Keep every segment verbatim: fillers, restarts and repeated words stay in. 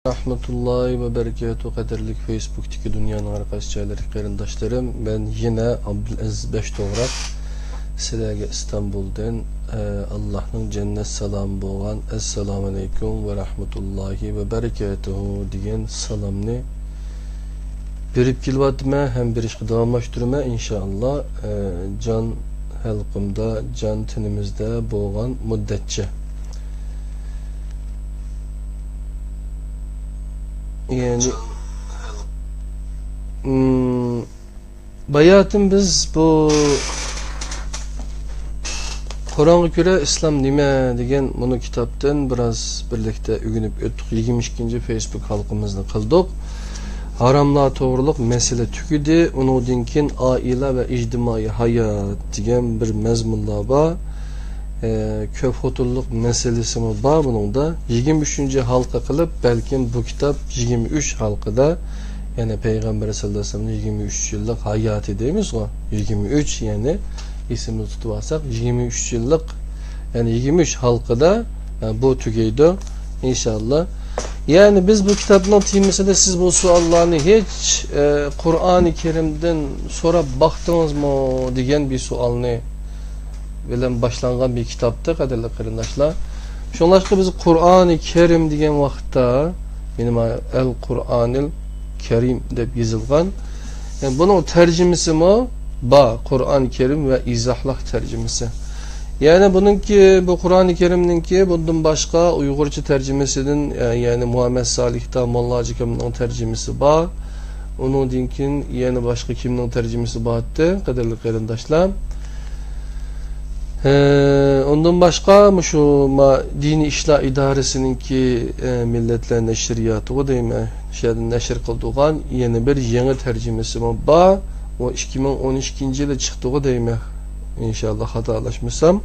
رەھمەتۇللاھى ۋە بەرىكاتۇھۇ. قەدىرلىك فېيسبۇكتىكى دۇنيانىڭ ھەر قايسى جايلىرىدىكى قېرىنداشلىرىم، مەن يەنە ئابدۇلئەزىز بەشتوغراق سىلەرگە ئىستانبۇلدىن، ئە، ئاللاھنىڭ جەننەت سالامى بولغان «ئەسسالامۇئەلەيكۇم ۋە رەھمەتۇللاھى ۋە بەرىكاتۇھۇ» دېگەن سالامنى بېرىپ كېلىۋاتىمەن ھەم بېرىشقا داۋاملاشتۇرىمەن، ئىنشائاللا، ئە، جان ھەلقۇمدا، جان تېنىمىزدە بولغان مۇددەتچە. يەنى، ئىم، باياتىن بىز بۇ «قۇرئانغا كۆرە ئىسلام نېمە؟» دېگەن مۇنۇ كىتابتىن بىراز بىرلىكتە ئۆگىنىپ ئۆتتۇق. يىگىرمە ئىككىنچى فېيسبۇك ھالقىمىزنى قىلدۇق. ھاراملار توغرۇلۇق مەسىلە تۈگىدى. ئۇنىڭدىن كېيىن ئائىلە ۋە ئىجتىمائىي ھايات دېگەن بىر مەزمۇنلار بار. ئە، كۆپ خوتۇنلۇق مەسىلىسىمۇ بار بۇنىڭدا. يىگىرمە ئۈچىنچى ھالقا قىلىپ، بەلكىم بۇ كىتاب يىگىرمە ئۈچ ھالقىدا، يەنى پەيغەمبەر سەللەللاھۇ ئەلەيھى ۋەسەللەمنىڭ يىگىرمە ئۈچ يىللىق ھاياتى دەيمىزغۇ، يىگىرمە ئۈچ، يەنى ئېسىمىزدە تۇتۇپ ئالساق، يىگىرمە ئۈچ يىللىق، يەنى يىگىرمە ئۈچ ھالقىدا، ئە، بۇ تۈگەيدۇ، ئىنشائاللا. يەنى بىز بۇ كىتابنىڭ تېمىسىدا سىز بۇ سوئاللارنى ھېچ، ئە، قۇرئانى كەرىمدىن سوراپ باقتىڭىزمۇ دېگەن بىر سوئالنى بىلەن باشلانغان بىر كىتابتى، قەدىرلىك قېرىنداشلار. شۇڭلاشقا بىز قۇرئانى كەرىم دېگەن ۋاقىتتا، يەنى مانا ئەل قۇرئانىل كەرىم دەپ يېزىلغان. يەنى بۇنىڭ تەرجىمىسىمۇ بار، قۇرئان كەرىم ۋە ئىزاھلىق تەرجىمىسى. يەنى بۇنىڭكى، بۇ قۇرئانى كەرىمنىڭكى بۇندىن باشقا ئۇيغۇرچە تەرجىمىسىدىن، يەنى مۇھەممەد سالىھ داموللا ھاجىكامنىڭ تەرجىمىسى بار. ئۇنىڭدىن كېيىن يەنە باشقا كىمنىڭ تەرجىمىسى بارتتى، قەدىرلىك قېرىنداشلار؟ ھە، ئۇندىن باشقا مۇشۇ ما-، دىنىي ئىشلار ئىدارىسىنىڭكى، ئە، مىللەتلەر نەشرىياتىغۇ دەيمەن، شۇ يەردىن نەشر قىلىدىغان يەنە بىر يېڭى تەرجىمىسىمۇ بار. ئۇ ئىككى مىڭ ئون ئىككىنچى يىلى چىقتىغۇ دەيمەن، ئىنشاللا خاتالاشمىسام.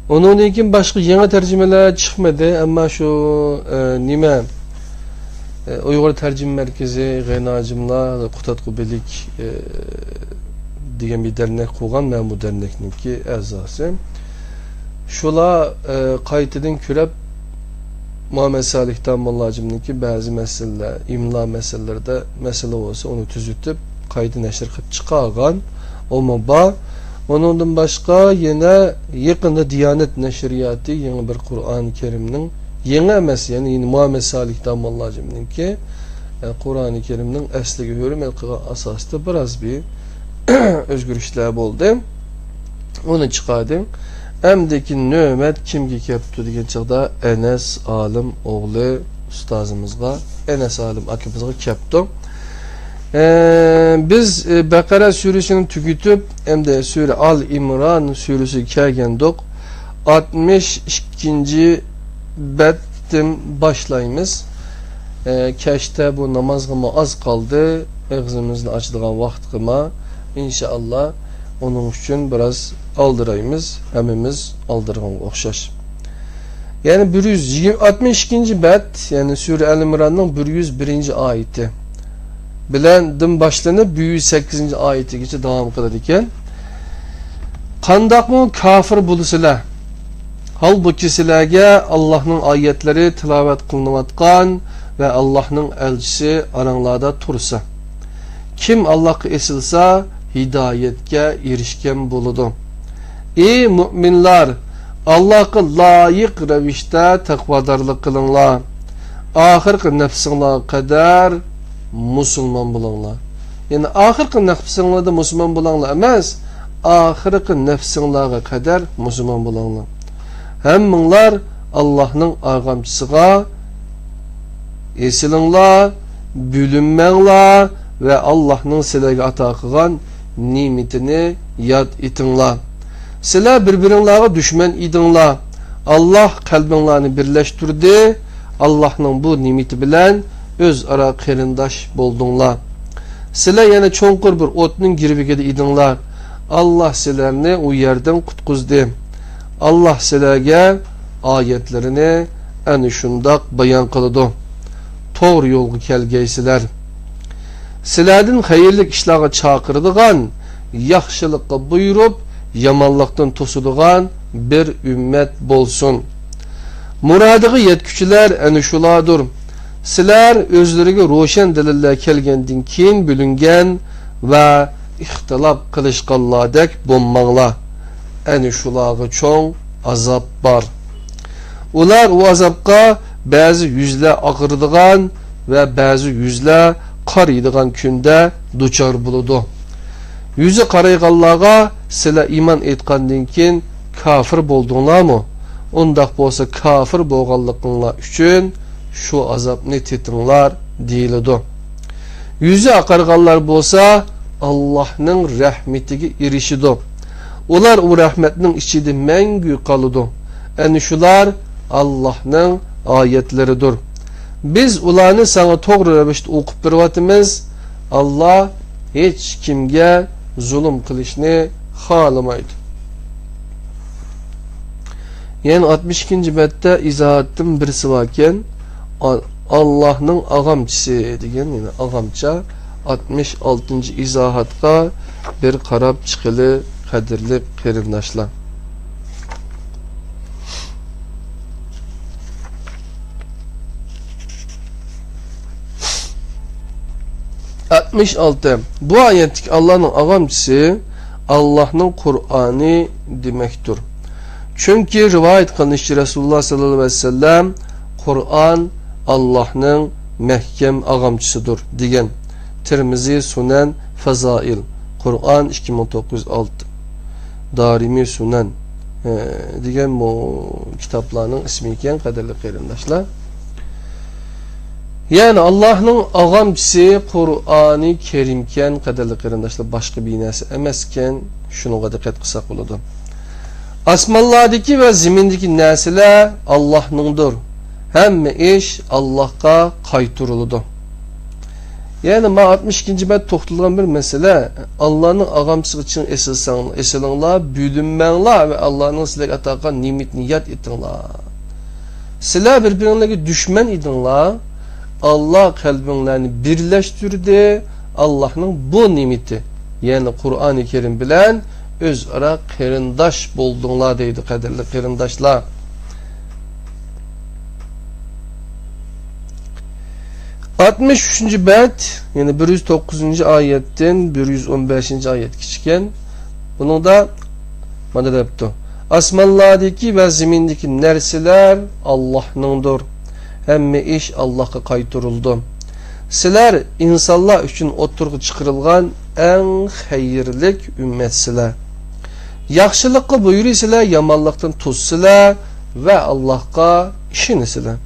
ئۇنىڭدىن كېيىن باشقا يېڭى تەرجىمىلەر چىقمىدى، ئەمما شۇ، ئە، نېمە، ئۇيغۇر تەرجىمە مەركىزى، غەينى ھاجىملار قۇتادغۇ بىلىك، ئى، دېگەن بىر دەرنەك قۇرغان، مەن بۇ دەرنەكنىڭكى ئەزاسى. شۇلار، ئى، قايتىدىن كۆرۈپ، مۇھەممەد سالىھ داموللا ھاجىمنىڭكى بەزى مەسىلىلەر، ئىملا مەسىلىلىرىدە مەسىلە بولسا، ئۇنى تۈزىتىپ، قايتا نەشر قىلىپ چىقارغان. ئۇمۇ بار. ئۇنىڭدىن باشقا يەنە يېقىندا دىيانەت نەشرىياتى يېڭى بىر قۇرئانى كەرىمنىڭ، يېڭى ئەمەس، يەنى، يەنى مۇھەممەد سالىھ داموللا ھاجىمنىڭكى، ئە، قۇرئانى كەرىمنىڭ ئەسلىگە ھۆرمەت قىلغان ئاساستا بىراز بىر ئۆزگىرىشلەر بولدى. ئۇنى چىقاردىم. ئەمدىكى نۆۋەت كىمگە كەپتۇ دېگەن چاغدا، ئەنەس ئالىم ئوغلى ئۇستازىمىزغا، ئەنەس ئالىم ئاكىمىزغا كەپتۇ. ئە، بىز، ئە، بەقەرە سۈرىسىنى تۈگىتىپ، ئەمدى سۈرە ئال ئىمران سۈرىسىگە كەلگەندۇق. ئاتمىش ئىككىنچى بەتتىن باشلايمىز. ئە، كەچتە بۇ نامازغىمۇ ئاز قالدى، ئېغىزىمىزنى ئاچىدىغان ۋاقتىغىمۇ، ئىنشائاللا، ئۇنىڭ ئۈچۈن بىراز ئالدىرايمىز، ھەممىمىز ئالدىرىغانغا ئوخشاش. يەنى بىر يۈز يىگىرمە، ئاتمىش ئىككىنچى بەت، يەنى سۈرە ئەل ئىمراننىڭ بىر يۈز بىرىنچى ئايىتى بىلەن دىن باشلىنىپ، بىر يۈز سەككىزىنچى ئايىتىگىچە داۋام قىلىدىكەن. قانداقمۇ كاپىر بولىسىلەر؟ ھالبۇكى، سىلەرگە ئاللاھنىڭ ئايەتلىرى تىلاۋەت قىلىنىۋاتقان ۋە ئاللاھنىڭ ئەلچىسى ئاراڭلاردا تۇرسا. كىم ئاللاھقا ئېسىلسا، ھىدايەتكە ئېرىشكەن بولىدۇ. ئى مۇئمىنلار، ئاللاھقا لايىق رەۋىشتە تەقۋادارلىق قىلىڭلار. ئاخىرقى نەپسىڭلارغا قەدەر مۇسۇلمان بولۇڭلار. يەنى ئاخىرقى نەپسىڭلاردا مۇسۇلمان بولۇڭلار ئەمەس، ئاخىرقى نەپسىڭلارغا قەدەر مۇسۇلمان بولۇڭلار. ھەممىڭلار ئاللاھنىڭ ئارغامچىسىغا ئېسىلىڭلار، بۆلۈنمەڭلار ۋە ئاللاھنىڭ سىلەرگە ئاتا قىلغان نېمىتىنى ياد ئېتىڭلار. سىلەر بىر-بىرىڭلارغا دۈشمەن ئىدىڭلار. ئاللاھ قەلبىڭلارنى بىرلەشتۈردى. ئاللاھنىڭ بۇ نېمىتى بىلەن ئۆزئارا قېرىنداش بولدۇڭلار. سىلەر يەنە چوڭقۇر بىر ئوتنىڭ گىرۋىكىدە ئىدىڭلار. ئاللاھ سىلەرنى ئۇ يەردىن قۇتقۇزدى. ئاللاھ سىلەرگە ئايەتلىرىنى ئەنە شۇنداق بايان قىلىدۇ. توغرا يولغا كەلگەيسىلەر. سىلەردىن خەيرلىك ئىشلارغا چاقىرىدىغان، ياخشىلىققا بۇيرۇپ، يامانلىقتىن توسىدىغان بىر ئۈممەت بولسۇن. مۇرادىغا يەتكۈچىلەر ئەنە شۇلاردۇر. سىلەر ئۆزلىرىگە روشەن دەلىللەر كەلگەندىن كېيىن بۆلۈنگەن ۋە ئىختىلاپ قىلىشقانلاردەك بولماڭلار. ئەنە شۇلارغا چوڭ ئازاب بار. ئۇلار ئۇ ئازابقا بەزى يۈزلەر ئاغرىدىغان ۋە بەزى يۈزلەر قارىيدىغان كۈندە دۇچار بولىدۇ. يۈزى قارايغانلارغا، سىلەر ئىمان ئېيتقاندىن كېيىن كاپىر بولدۇڭلارمۇ؟ ئۇنداق بولسا، كاپىر بولغانلىقىڭلار ئۈچۈن شۇ ئازابنى تېتىڭلار، دېيىلىدۇ. يۈزى ئاقارغانلار بولسا، ئاللاھنىڭ رەھمىتىگە ئېرىشىدۇ. ئۇلار ئۇ رەھمەتنىڭ ئىچىدە مەڭگۈ قالىدۇ. ئەنە شۇلار ئاللاھنىڭ ئايەتلىرىدۇر. بىز ئۇلارنى ساڭا توغرا رەۋىشتە ئوقۇپ بېرىۋاتىمىز. ئاللا ھېچكىمگە زۇلۇم قىلىشنى خالىمايدۇ. يەنە ئاتمىش ئىككىنچى بەتتە ئىزاھاتتىن بىرسى باركەن. ئا-، ئاللاھنىڭ ئاغامچىسى دېگەن، يەنى ئاغامچا. ئاتمىش ئالتىنچى ئىزاھاتقا بىر قاراپ چىقىلى، قەدىرلىك قېرىنداشلار. ئاتمىش ئالتە. بۇ ئايەتتىكى ئاللانىڭ ئاغامچىسى ئاللاھنىڭ قۇرئانى دېمەكتۇر. چۈنكى رىۋايەت قىلىنىشىچە، رەسۇلۇللا ساللاللاھۇ ئەلەيھى ۋەسەللەم، قۇرئان ئاللاھنىڭ مەھكەم ئاغامچىسىدۇر، دېگەن. تىرمىزى، سۇنەن، فازائىل، قۇرئان ئىككى مىڭ توققۇز يۈز ئالتە، دارىمى سۇنەن، ئە، دېگەن بۇ كىتابلارنىڭ ئىسمى ئىكەن، قەدىرلىك قېرىنداشلار. يەنى ئاللاھنىڭ ئاغامچىسى قۇرئانى كەرىمكەن، قەدىرلىك قېرىنداشلار، باشقا بىر نەرسە ئەمەسكەن، شۇنىڭغا دىققەت قىلساق بولىدۇ. ئاسمانلاردىكى ۋە زېمىندىكى نەرسىلەر ئاللاھنىڭدۇر. ھەممە ئىش ئاللاھقا قايتۇرۇلىدۇ. يەنى ما ئاتمىش ئىككىنچى بەت توختىلىدىغان بىر مەسىلە، ئاللانىڭ ئاغامچىسىغا چىڭ ئېسىلساڭ-، ئېسىلىڭلار، بۆلۈنمەڭلار ۋە ئاللانىڭ سىلەرگە ئاتا قىلغان نېمىتىنى ياد ئېتىڭلار. سىلەر بىر-بىرىڭلارگە دۈشمەن ئىدىڭلار، ئاللا قەلبىڭلارنى بىرلەشتۈردى. ئاللانىڭ بۇ نېمىتى، يەنى قۇرئانى كەرىم بىلەن ئۆزئارا قېرىنداش بولدۇڭلار، دەيدۇ، قەدىرلىك قېرىنداشلار. ئاتمىش ئۈچىنچى بەت، يەنى بىر يۈز توققۇزىنچى ئايەتتىن بىر يۈز ئون بەشىنچى ئايەتكىچىكەن. بۇنىڭدا مانا دەپتۇ: ئاسمانلاردىكى ۋە زېمىندىكى نەرسىلەر ئاللاھنىڭدۇر. ھەممە ئىش ئاللاھقا قايتۇرۇلىدۇ. سىلەر ئىنسانلار ئۈچۈن ئوتتۇرىغا چىقىرىلغان ئەڭ خەيرلىك ئۈممەتسىلەر. ياخشىلىققا بۇيرۇيسىلەر، يامانلىقتىن توسىسىلەر ۋە ئاللاھقا ئىشىنىسىلەر.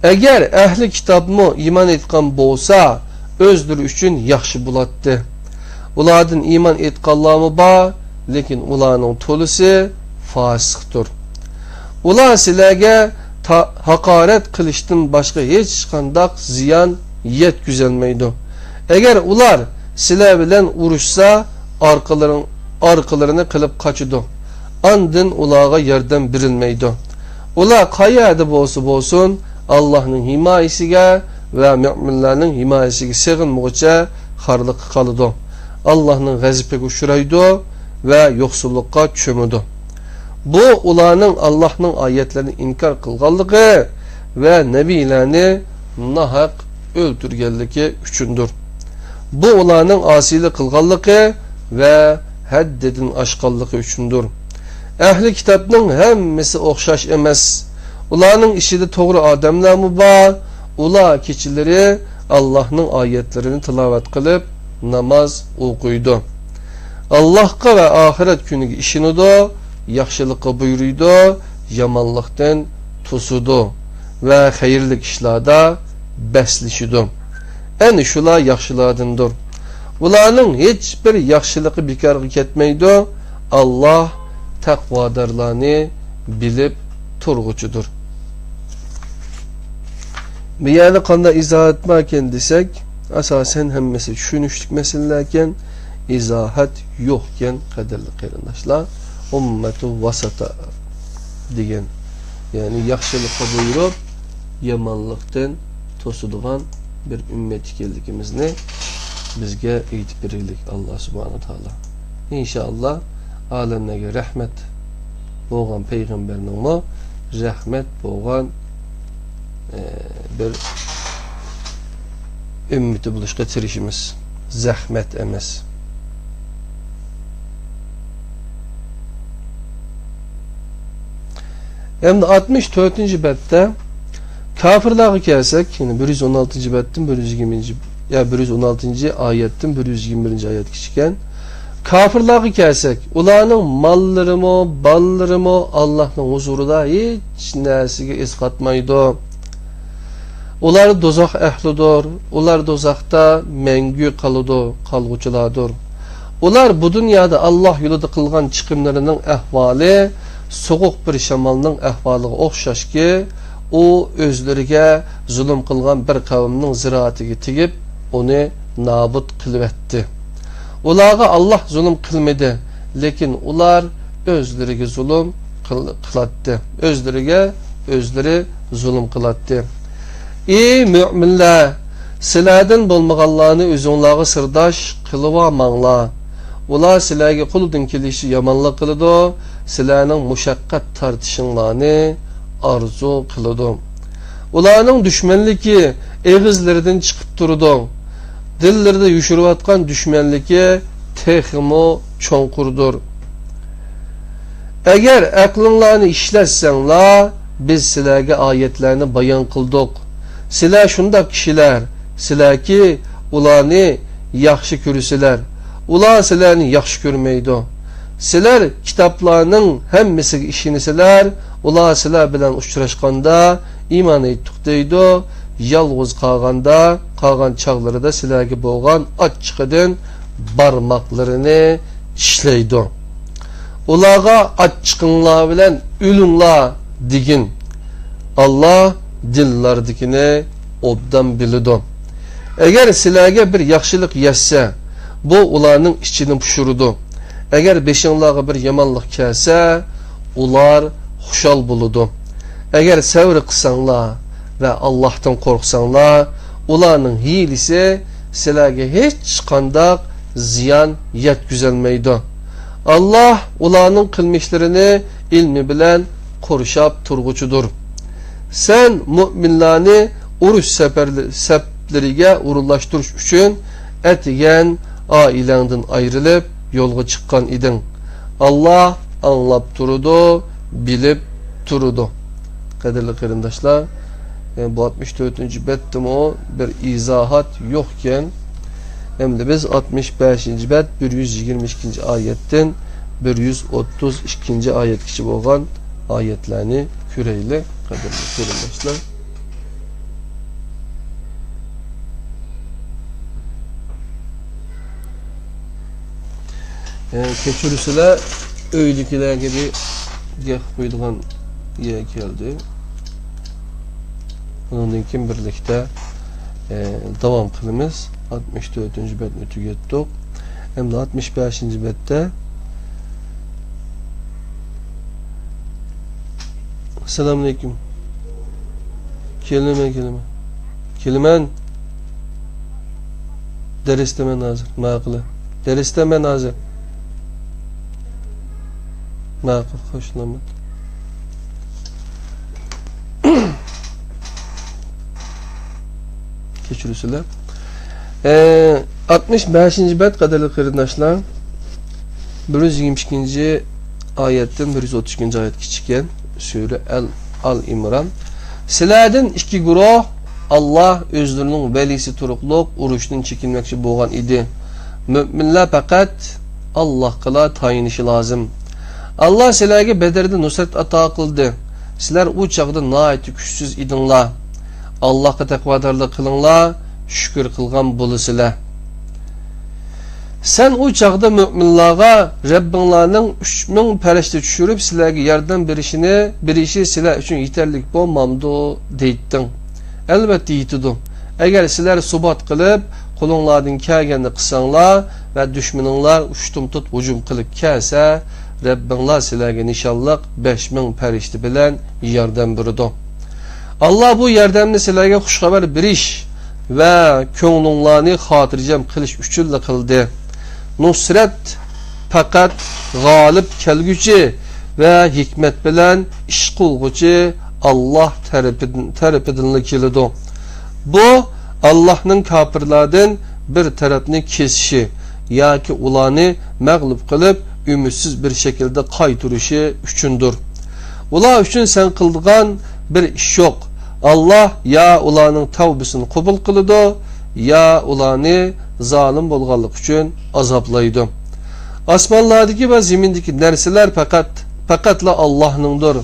ئەگەر ئەھلى كىتابمۇ ئىمان ئېيتقان بولسا، ئۆزلىرى ئۈچۈن ياخشى بولاتتى. ئۇلاردىن ئىمان ئېيتقانلارمۇ بار، لېكىن ئۇلارنىڭ تولىسى فاسىقتۇر. ئۇلار سىلەرگە تا-، ھاقارەت قىلىشتىن باشقا ھېچقانداق زىيان يەتكۈزەلمەيدۇ. ئەگەر ئۇلار سىلەر بىلەن ئۇرۇشسا، ئارقىلىرىڭ-، ئارقىلىرىنى قىلىپ قاچىدۇ. ئاندىن ئۇلارغا ياردەم بېرىلمەيدۇ. ئۇلار قەيەردە بولسا بولسۇن، ئاللاھنىڭ ھىمايىسىگە ۋە مۆمىنلەرنىڭ ھىمايىسىگە سېغىنمىغۇچە خارلىققا قالىدۇ. ئاللاھنىڭ غەزىپىگە ئۇچرايدۇ ۋە يوقسۇللۇققا چۆمىدۇ. بۇ ئۇلارنىڭ ئاللاھنىڭ ئايەتلىرىنى ئىنكار قىلغانلىقى ۋە نەبىيلەرنى ناھەق ئۆلتۈرگەنلىكى ئۈچۈندۇر. بۇ ئۇلارنىڭ ئاسىيلىق قىلغانلىقى ۋە ھەددىدىن ئاشقانلىقى ئۈچۈندۇر. ئەھلى كىتابنىڭ ھەممىسى ئوخشاش ئەمەس. ئۇلارنىڭ ئىچىدە توغرا ئادەملەرمۇ بار. ئۇلار كېچىلىرى ئاللاھنىڭ ئايەتلىرىنى تىلاۋەت قىلىپ، ناماز ئوقۇيدۇ. ئاللاھقا ۋە ئاخىرەت كۈنىگە ئىشىنىدۇ، ياخشىلىققا بۇيرۇيدۇ، يامانلىقتىن توسىدۇ ۋە خەيرلىك ئىشلاردا بەسلىشىدۇ. ئەنە شۇلار ياخشىلاردىندۇر. ئۇلارنىڭ ھېچبىر ياخشىلىقى بىكارغا كەتمەيدۇ. ئاللاھ تەقۋادارلارنى بىلىپ تۇرغۇچىدۇر. بۇ يەردە قانداق ئىزاھات باركەن دېسەك، ئاساسەن ھەممىسى چۈشىنىشلىك مەسىلىلەركەن، ئىزاھات يوقكەن، قەدىرلىك قېرىنداشلار. ئۇممەتۇ ۋاساتا دېگەن، يەنى ياخشىلىققا بۇيرۇپ، يامانلىقتىن توسىدىغان بىر ئۈممەت ئىكەنلىكىمىزنى بىزگە ئېيتىپ بېرەيلىك ئاللاھ سۇبھانەھۇ ۋە تائالا. ئىنشائاللاھ، ئالەملەرگە رەھمەت بولغان پەيغەمبەرنىڭمۇ رەھمەت بولغان، ئە، بىر ئۈممىتى بولۇشقا تىرىشىمىز. زەھمەت ئەمەس. ئەمدى ئاتمىش تۆتىنچى بەتتە كاپىرلارغا كەلسەك، يەنى بىر يۈز ئون ئالتىنچى بەتتىن بىر يۈز يىگىرمىنچى، يا بىر يۈز ئون ئالتىنچى ئايەتتىن بىر يۈز يىگىرمە بىرىنچى ئايەتكىچە ئىكەن. كاپىرلارغا كەلسەك، ئۇلارنىڭ ماللىرىمۇ، بالىلىرىمۇ ئاللاھنىڭ ھۇزۇرىدا ھېچ نەرسىگە ئەسقاتمايدۇ. ئۇلار دوزاخ ئەھلىدۇر، ئۇلار دوزاختا مەڭگۈ قالىدۇ، قالغۇچىلاردۇر. ئۇلار بۇ دۇنيادا ئاللاھ يولىدا قىلغان چىقىملىرىنىڭ ئەھۋالى سوغۇق بىر شامالنىڭ ئەھۋالىغا ئوخشاشكى، ئۇ ئۆزلىرىگە زۇلۇم قىلغان بىر قەۋمنىڭ زىرائىتىگە تېگىپ، ئۇنى نابۇت قىلىۋەتتى. ئۇلارغا ئاللاھ زۇلۇم قىلمىدى، لېكىن ئۇلار ئۆزلىرىگە زۇلۇم قىل-، قىلاتتى. ئۆزلىرىگە ئۆزلىرى زۇلۇم قىلاتتى. ئى مۆمىنلەر، سىلەردىن بولمىغانلارنى ئۆزۈڭلارغا سىرداش قىلىۋالماڭلار. ئۇلار سىلەرگە قولىدىن كېلىشىچە يامانلىق قىلىدۇ، سىلەرنىڭ مۇشەققەت تارتىشىڭلارنى ئارزۇ قىلىدۇ. ئۇلارنىڭ دۈشمەنلىكى ئېغىزلىرىدىن چىقىپ تۇرىدۇ. دىللىرىدا يوشۇرۇۋاتقان دۈشمەنلىكى تېخىمۇ چوڭقۇردۇر. ئەگەر ئەقلىڭلارنى ئىشلەتسەڭلار، بىز سىلەرگە ئايەتلەرنى بايان قىلدۇق. سىلەر شۇنداق كىشىلەر، سىلەركى ئۇلارنى ياخشى كۆرىسىلەر. ئۇلار سىلەرنى ياخشى كۆرمەيدۇ. سىلەر كىتابلارنىڭ ھەممىسىگە ئىشىنىسىلەر، ئۇلار سىلەر بىلەن ئۇچراشقاندا، ئىمان ئېيتتۇق دەيدۇ، يالغۇز قالغاندا، قالغان چاغلىرىدا سىلەرگە بولغان ئاچچىقىدىن بارماقلىرىنى چىشلەيدۇ. ئۇلارغا ئاچچىقىڭلار بىلەن ئۆلۈڭلار دېگىن. ئاللاھ دىللاردىكىنى ئوبدان بىلىدۇ. ئەگەر سىلەرگە بىر ياخشىلىق يەتسە، بۇ ئۇلارنىڭ ئىچىنى پۇشۇرىدۇ. ئەگەر بېشىڭلارغا بىر يامانلىق كەلسە، ئۇلار خۇشال بولىدۇ. ئەگەر سەۋر قىلساڭلار ۋە ئاللاھتىن قورقساڭلار، ئۇلارنىڭ ھىيلىسى سىلەرگە ھېچقانداق زىيان يەتكۈزەلمەيدۇ. ئاللاھ ئۇلارنىڭ قىلمىشلىرىنى ئىلمى بىلەن قورشاپ تۇرغۇچىدۇر. سەن مۆمىنلارنى ئۇرۇش سەپەرلە-، سەپلىرىگە ئورۇنلاشتۇرۇش ئۈچۈن ئەتىگەن ئائىلەڭدىن ئايرىلىپ يولغا چىققان ئىدىڭ. ئاللاھ ئاڭلاپ تۇرىدۇ، بىلىپ تۇرىدۇ. قەدىرلىك قېرىنداشلار، ئە، بۇ ئاتمىش تۆتىنچى بەتتىمۇ بىر ئىزاھات يوقكەن. ئەمدى بىز ئاتمىش بەشىنچى بەت بىر يۈز يىگىرمە ئىككىنچى ئايەتتىن بىر يۈز ئوتتۇز ئىككىنچى ئايەتكىچە بولغان ئايەتلەرنى كۆرەيلى، قەدىرلىك قېرىنداشلار. ئە، كەچۈرسىلەر، ئۆيدىكىلەرگە بىر گەپ قويىدىغان يەر كەلدى. ئۇنىڭدىن كېيىن بىرلىكتە، ئە، داۋام قىلىمىز. ئاتمىش تۆتىنچى بەتنى تۈگەتتۇق. ئەمدى ئاتمىش بەشىنچى بەتتە. ئەسسالامۇئەلەيكۇم. كېلىمەن، كېلىمەن. كېلىمەن. دەرستە مەن ھازىر. ماقۇل. دەرستە مەن ھازىر. ماقۇل، خوش، نامەت. كەچۈرسىلەر. ئە، ئاتمىش بەشىنچى بەت، قەدىرلىك قېرىنداشلار. بىر يۈز يىگىرمە ئىككىنچى ئايەتتىن بىر يۈز ئوتتۇز ئىككىنچى ئايەتكىچە ئىكەن. سۈرە ئەل، ئال ئىمران. سىلەردىن ئىككى گۇرۇھ ئاللاھ ئۆزلىرىنىڭ ۋەلىسى تۇرۇقلۇق ئۇرۇشتىن چېكىنمەكچى بولغان ئىدى. مۆمىنلەر پەقەت ئاللاھقىلا تايىنىشى لازىم. ئاللاھ سىلەرگە بەدرىدە نۇسرەت ئاتا قىلدى. سىلەر ئۇ چاغدا ناھايىتى كۈچسىز ئىدىڭلار. ئاللاھقا تەقۋادارلىق قىلىڭلار، شۈكۈر قىلغان بولىسىلەر. سەن ئۇ چاغدا مۆمىنلارغا رەببىڭلارنىڭ ئۈچ مىڭ پەرىشتە چۈشۈرۈپ سىلەرگە ياردەم بېرىشىنى، بېرىشى سىلەر ئۈچۈن يېتەرلىك بولمامدۇ دەيتتىڭ. ئەلۋەتتە يېتىدۇ. ئەگەر سىلەر سۇبات قىلىپ، قولۇڭلاردىن كەلگەننى قىلساڭلار ۋە دۈشمىنىڭلار ئۇشتۇمتۇت ھۇجۇم قىلىپ كەلسە، رەببىڭلار سىلەرگە نىشانلىق بەش مىڭ پەرىشتە بىلەن ياردەم بېرىدۇ. ئاللاھ بۇ ياردەمنى سىلەرگە خۇش خەۋەر بېرىش ۋە كۆڭلۈڭلارنى خاتىرجەم قىلىش ئۈچۈنلا قىلدى. نۇسرەت پەقەت غالىب كەلگۈچى ۋە ھېكمەت بىلەن ئىش قىلغۇچى ئاللاھ تەرىپىدىن، تەرىپىدىنلا كېلىدۇ. بۇ ئاللاھنىڭ كاپىرلاردىن بىر تەرەپنى كېسىشى ياكى ئۇلارنى مەغلۇپ قىلىپ، ئۈمىدسىز بىر شەكىلدە قايتۇرۇشى ئۈچۈندۇر. ئۇلار ئۈچۈن سەن قىلىدىغان بىر ئىش يوق. ئاللاھ يا ئۇلارنىڭ تەۋبىسىنى قوبۇل قىلىدۇ، يا ئۇلارنى زالىم بولغانلىقى ئۈچۈن ئازابلايدۇ. ئاسمانلاردىكى ۋە زېمىندىكى نەرسىلەر پەقەت، پەقەتلا ئاللاھنىڭدۇر.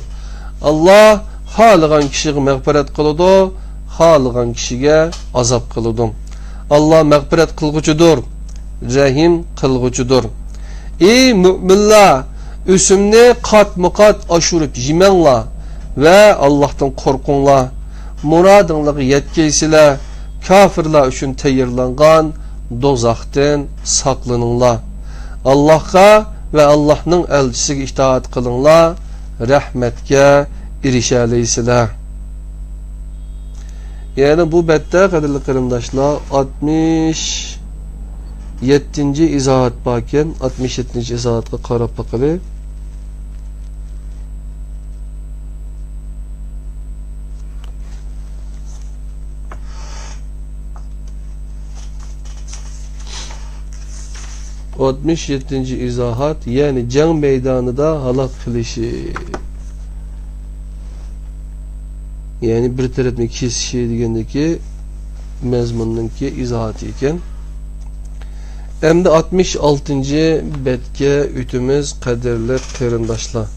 ئاللاھ خالىغان كىشىگە مەغپىرەت قىلىدۇ، خالىغان كىشىگە ئازاب قىلىدۇ. ئاللاھ مەغپىرەت قىلغۇچىدۇر، رەھىم قىلغۇچىدۇر. ئى مۆمىنلەر، ئۆسۈمنى قاتمۇ قات ئاشۇرۇپ يېمەڭلار ۋە ئاللاھتىن قورقۇڭلار. مۇرادىڭلارغا يەتكەيسىلەر، كاپىرلار ئۈچۈن تەييارلانغان دوزاختىن ساقلىنىڭلار. ئاللاھقا ۋە ئاللاھنىڭ ئەلچىسىگە ئىتائەت قىلىڭلار، رەھمەتكە ئېرىشەلەيسىلەر. يەنى بۇ بەتتە، قەدىرلىك قېرىنداشلار، ئاتمىش يەتتىنچى ئىزاھات باركەن، ئاتمىش يەتتىنچى ئىزاھاتقا قاراپ باقىلى. ئاتمىش يەتتىنچى ئىزاھات، يەنى جەڭ مەيدانىدا ھالاك قىلىشى، يەنى بىر تەرەپنى كېسىشى دېگەندىكى مەزمۇننىڭكى ئىزاھاتى ئىكەن. ئەمدى ئاتمىش ئالتىنچى بەتكە ئۆتىمىز، قەدىرلىك قېرىنداشلار.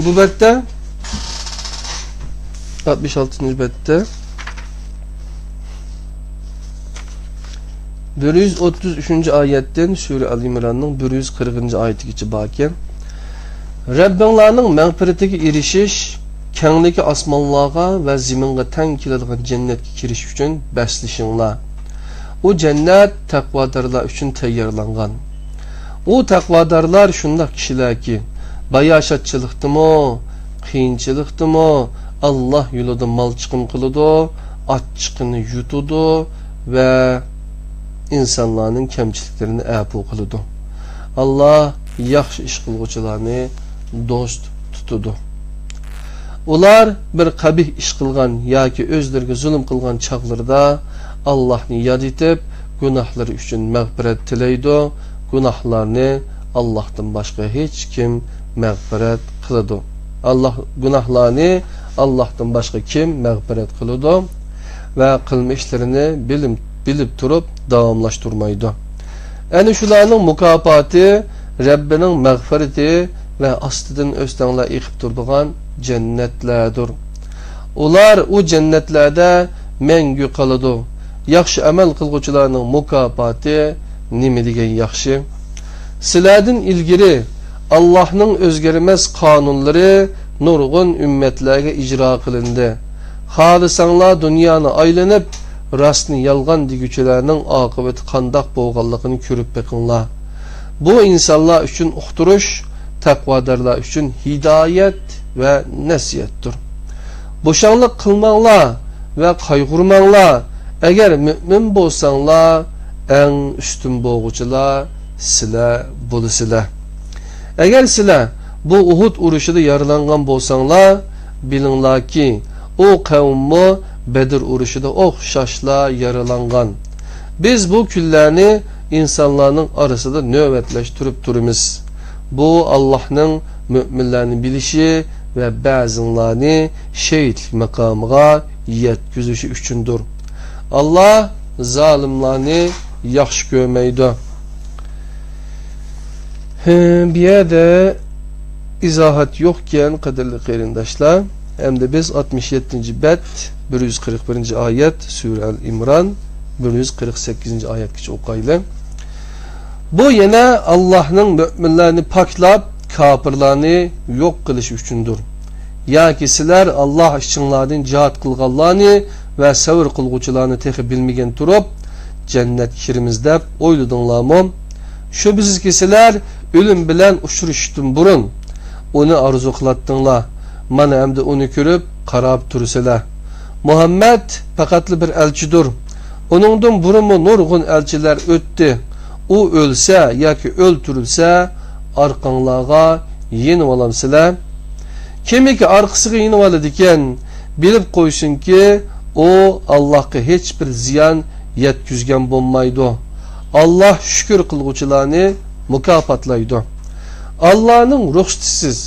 بۇ بەتتە، ئاتمىش ئالتىنچى بەتتە، بىر يۈز ئوتتۇز ئۈچىنچى ئايەتتىن سۈرە ئەل ئىمراننىڭ بىر يۈز قىرىقىنچى ئايىتىگىچە باركەن. رەببىڭلارنىڭ مەغپىرىتىگە ئېرىشىش، كەڭلىكى ئاسمانلارغا ۋە زېمىنغا تەڭ كېلىدىغان جەننەتكە كىرىش ئۈچۈن بەسلىشىڭلار. ئۇ جەننەت تەقۋادارلار ئۈچۈن تەييارلانغان. ئۇ تەقۋادارلار شۇنداق كىشىلەركى، باياشاتچىلىقتىمۇ، قىيىنچىلىقتىمۇ ئاللاھ يولىدا مال چىقىم قىلىدۇ، ئاچچىقىنى يۇتىدۇ ۋە ئىنسانلارنىڭ كەمچىلىكلىرىنى ئەپۇ قىلىدۇ. ئاللاھ ياخشى ئىش قىلغۇچىلارنى دوست تۇتىدۇ. ئۇلار بىر قەبىھ ئىش قىلغان ياكى ئۆزلىرىگە زۇلۇم قىلغان چاغلىرىدا ئاللاھنى ياد ئېتىپ، گۇناھلىرى ئۈچۈن مەغپىرەت تىلەيدۇ. گۇناھلارنى ئاللاھتىن باشقا ھېچكىم مەغپىرەت قىلىدۇ. ئاللاھ، گۇناھلارنى ئاللاھتىن باشقا كىم مەغپىرەت قىلىدۇ؟ ۋە قىلمىشلىرىنى بىلىم-، بىلىپ تۇرۇپ داۋاملاشتۇرمايدۇ. ئەنە شۇلارنىڭ مۇكاپاتى رەببىنىڭ مەغپىرىتى ۋە ئاستىدىن ئۆستەڭلار ئېقىپ تۇرىدىغان جەننەتلەردۇر. ئۇلار ئۇ جەننەتلەردە مەڭگۈ قالىدۇ. ياخشى ئەمەل قىلغۇچىلارنىڭ مۇكاپاتى نېمە دېگەن ياخشى! سىلەردىن ئىلگىرى ئاللاھنىڭ ئۆزگەرمەس قانۇنلىرى نۇرغۇن ئۈممەتلەرگە ئىجرا قىلىندى. خالىساڭلار دۇنيانى ئايلىنىپ، راستنى يالغان دېگۈچىلەرنىڭ ئاقىۋىتى قانداق بولغانلىقىنى كۆرۈپ بېقىڭلار. بۇ ئىنسانلار ئۈچۈن ئۇقتۇرۇش، تەقۋادارلار ئۈچۈن ھىدايەت ۋە نەسىھەتتۇر. بوشاڭلىق قىلماڭلار ۋە قايغۇرماڭلار. ئەگەر مۆمىن بولساڭلار، ئەڭ ئۈستۈن بولغۇچىلار سىلەر بولىسىلەر. ئەگەر سىلەر بۇ ئۇھۇد ئۇرۇشىدا يارىلانغان بولساڭلار، بىلىڭلاركى، ئۇ قەۋممۇ بەدر ئۇرۇشىدا ئوخشاشلا يارىلانغان. بىز بۇ كۈنلەرنى ئىنسانلارنىڭ ئارىسىدا نۆۋەتلەشتۈرۈپ تۇرىمىز. بۇ ئاللاھنىڭ مۆمىنلەرنى بىلىشى ۋە بەزىڭلارنى شېھىتلىك ماقامىغا يەتكۈزۈشى ئۈچۈندۇر. ئاللاھ زالىملارنى ياخشى كۆرمەيدۇ. ھە، بۇ يەردە ئىزاھات يوقكەن، قەدىرلىك قېرىنداشلار. ئەمدى بىز ئاتمىش يەتتىنچى بەت، بىر يۈز قىرىق بىرىنچى ئايەت، سۈرە ئەل ئىمران، بىر يۈز قىرىق سەككىزىنچى ئايەتكىچە ئوقايلى. بۇ يەنە ئاللاھنىڭ مۆمىنلەرنى پاكلاپ، كاپىرلارنى يوق قىلىشى ئۈچۈندۇر. ياكى سىلەر ئاللاھ ئىچىڭلاردىن جىھاد قىلغانلارنى ۋە سەۋر قىلغۇچىلارنى تېخى بىلمىگەن تۇرۇپ، جەننەتكە كىرىمىز دەپ ئويلىدىڭلارمۇ؟ شۈبھىسىزكى، سىلەر ئۆلۈم بىلەن ئۇچرىشىشتىن بۇرۇن ئۇنى ئارزۇ قىلاتتىڭلار. مانا ئەمدى ئۇنى كۆرۈپ، قاراپ تۇرىسىلەر. مۇھەممەد پەقەتلا بىر ئەلچىدۇر. ئۇنىڭدىن بۇرۇنمۇ نۇرغۇن ئەلچىلەر ئۆتتى. ئۇ ئۆلسە ياكى ئۆلتۈرۈلسە، ئارقاڭلارغا يېنىۋالامسىلەر؟ كىمكى ئارقىسىغا يېنىۋالىدىكەن، بىلىپ قويسۇنكى، ئۇ ئاللاھقا ھېچبىر زىيان يەتكۈزگەن بولمايدۇ. ئاللاھ شۈكۈر قىلغۇچىلارنى مۇكاپاتلايدۇ. ئاللاھنىڭ رۇخسىتىسىز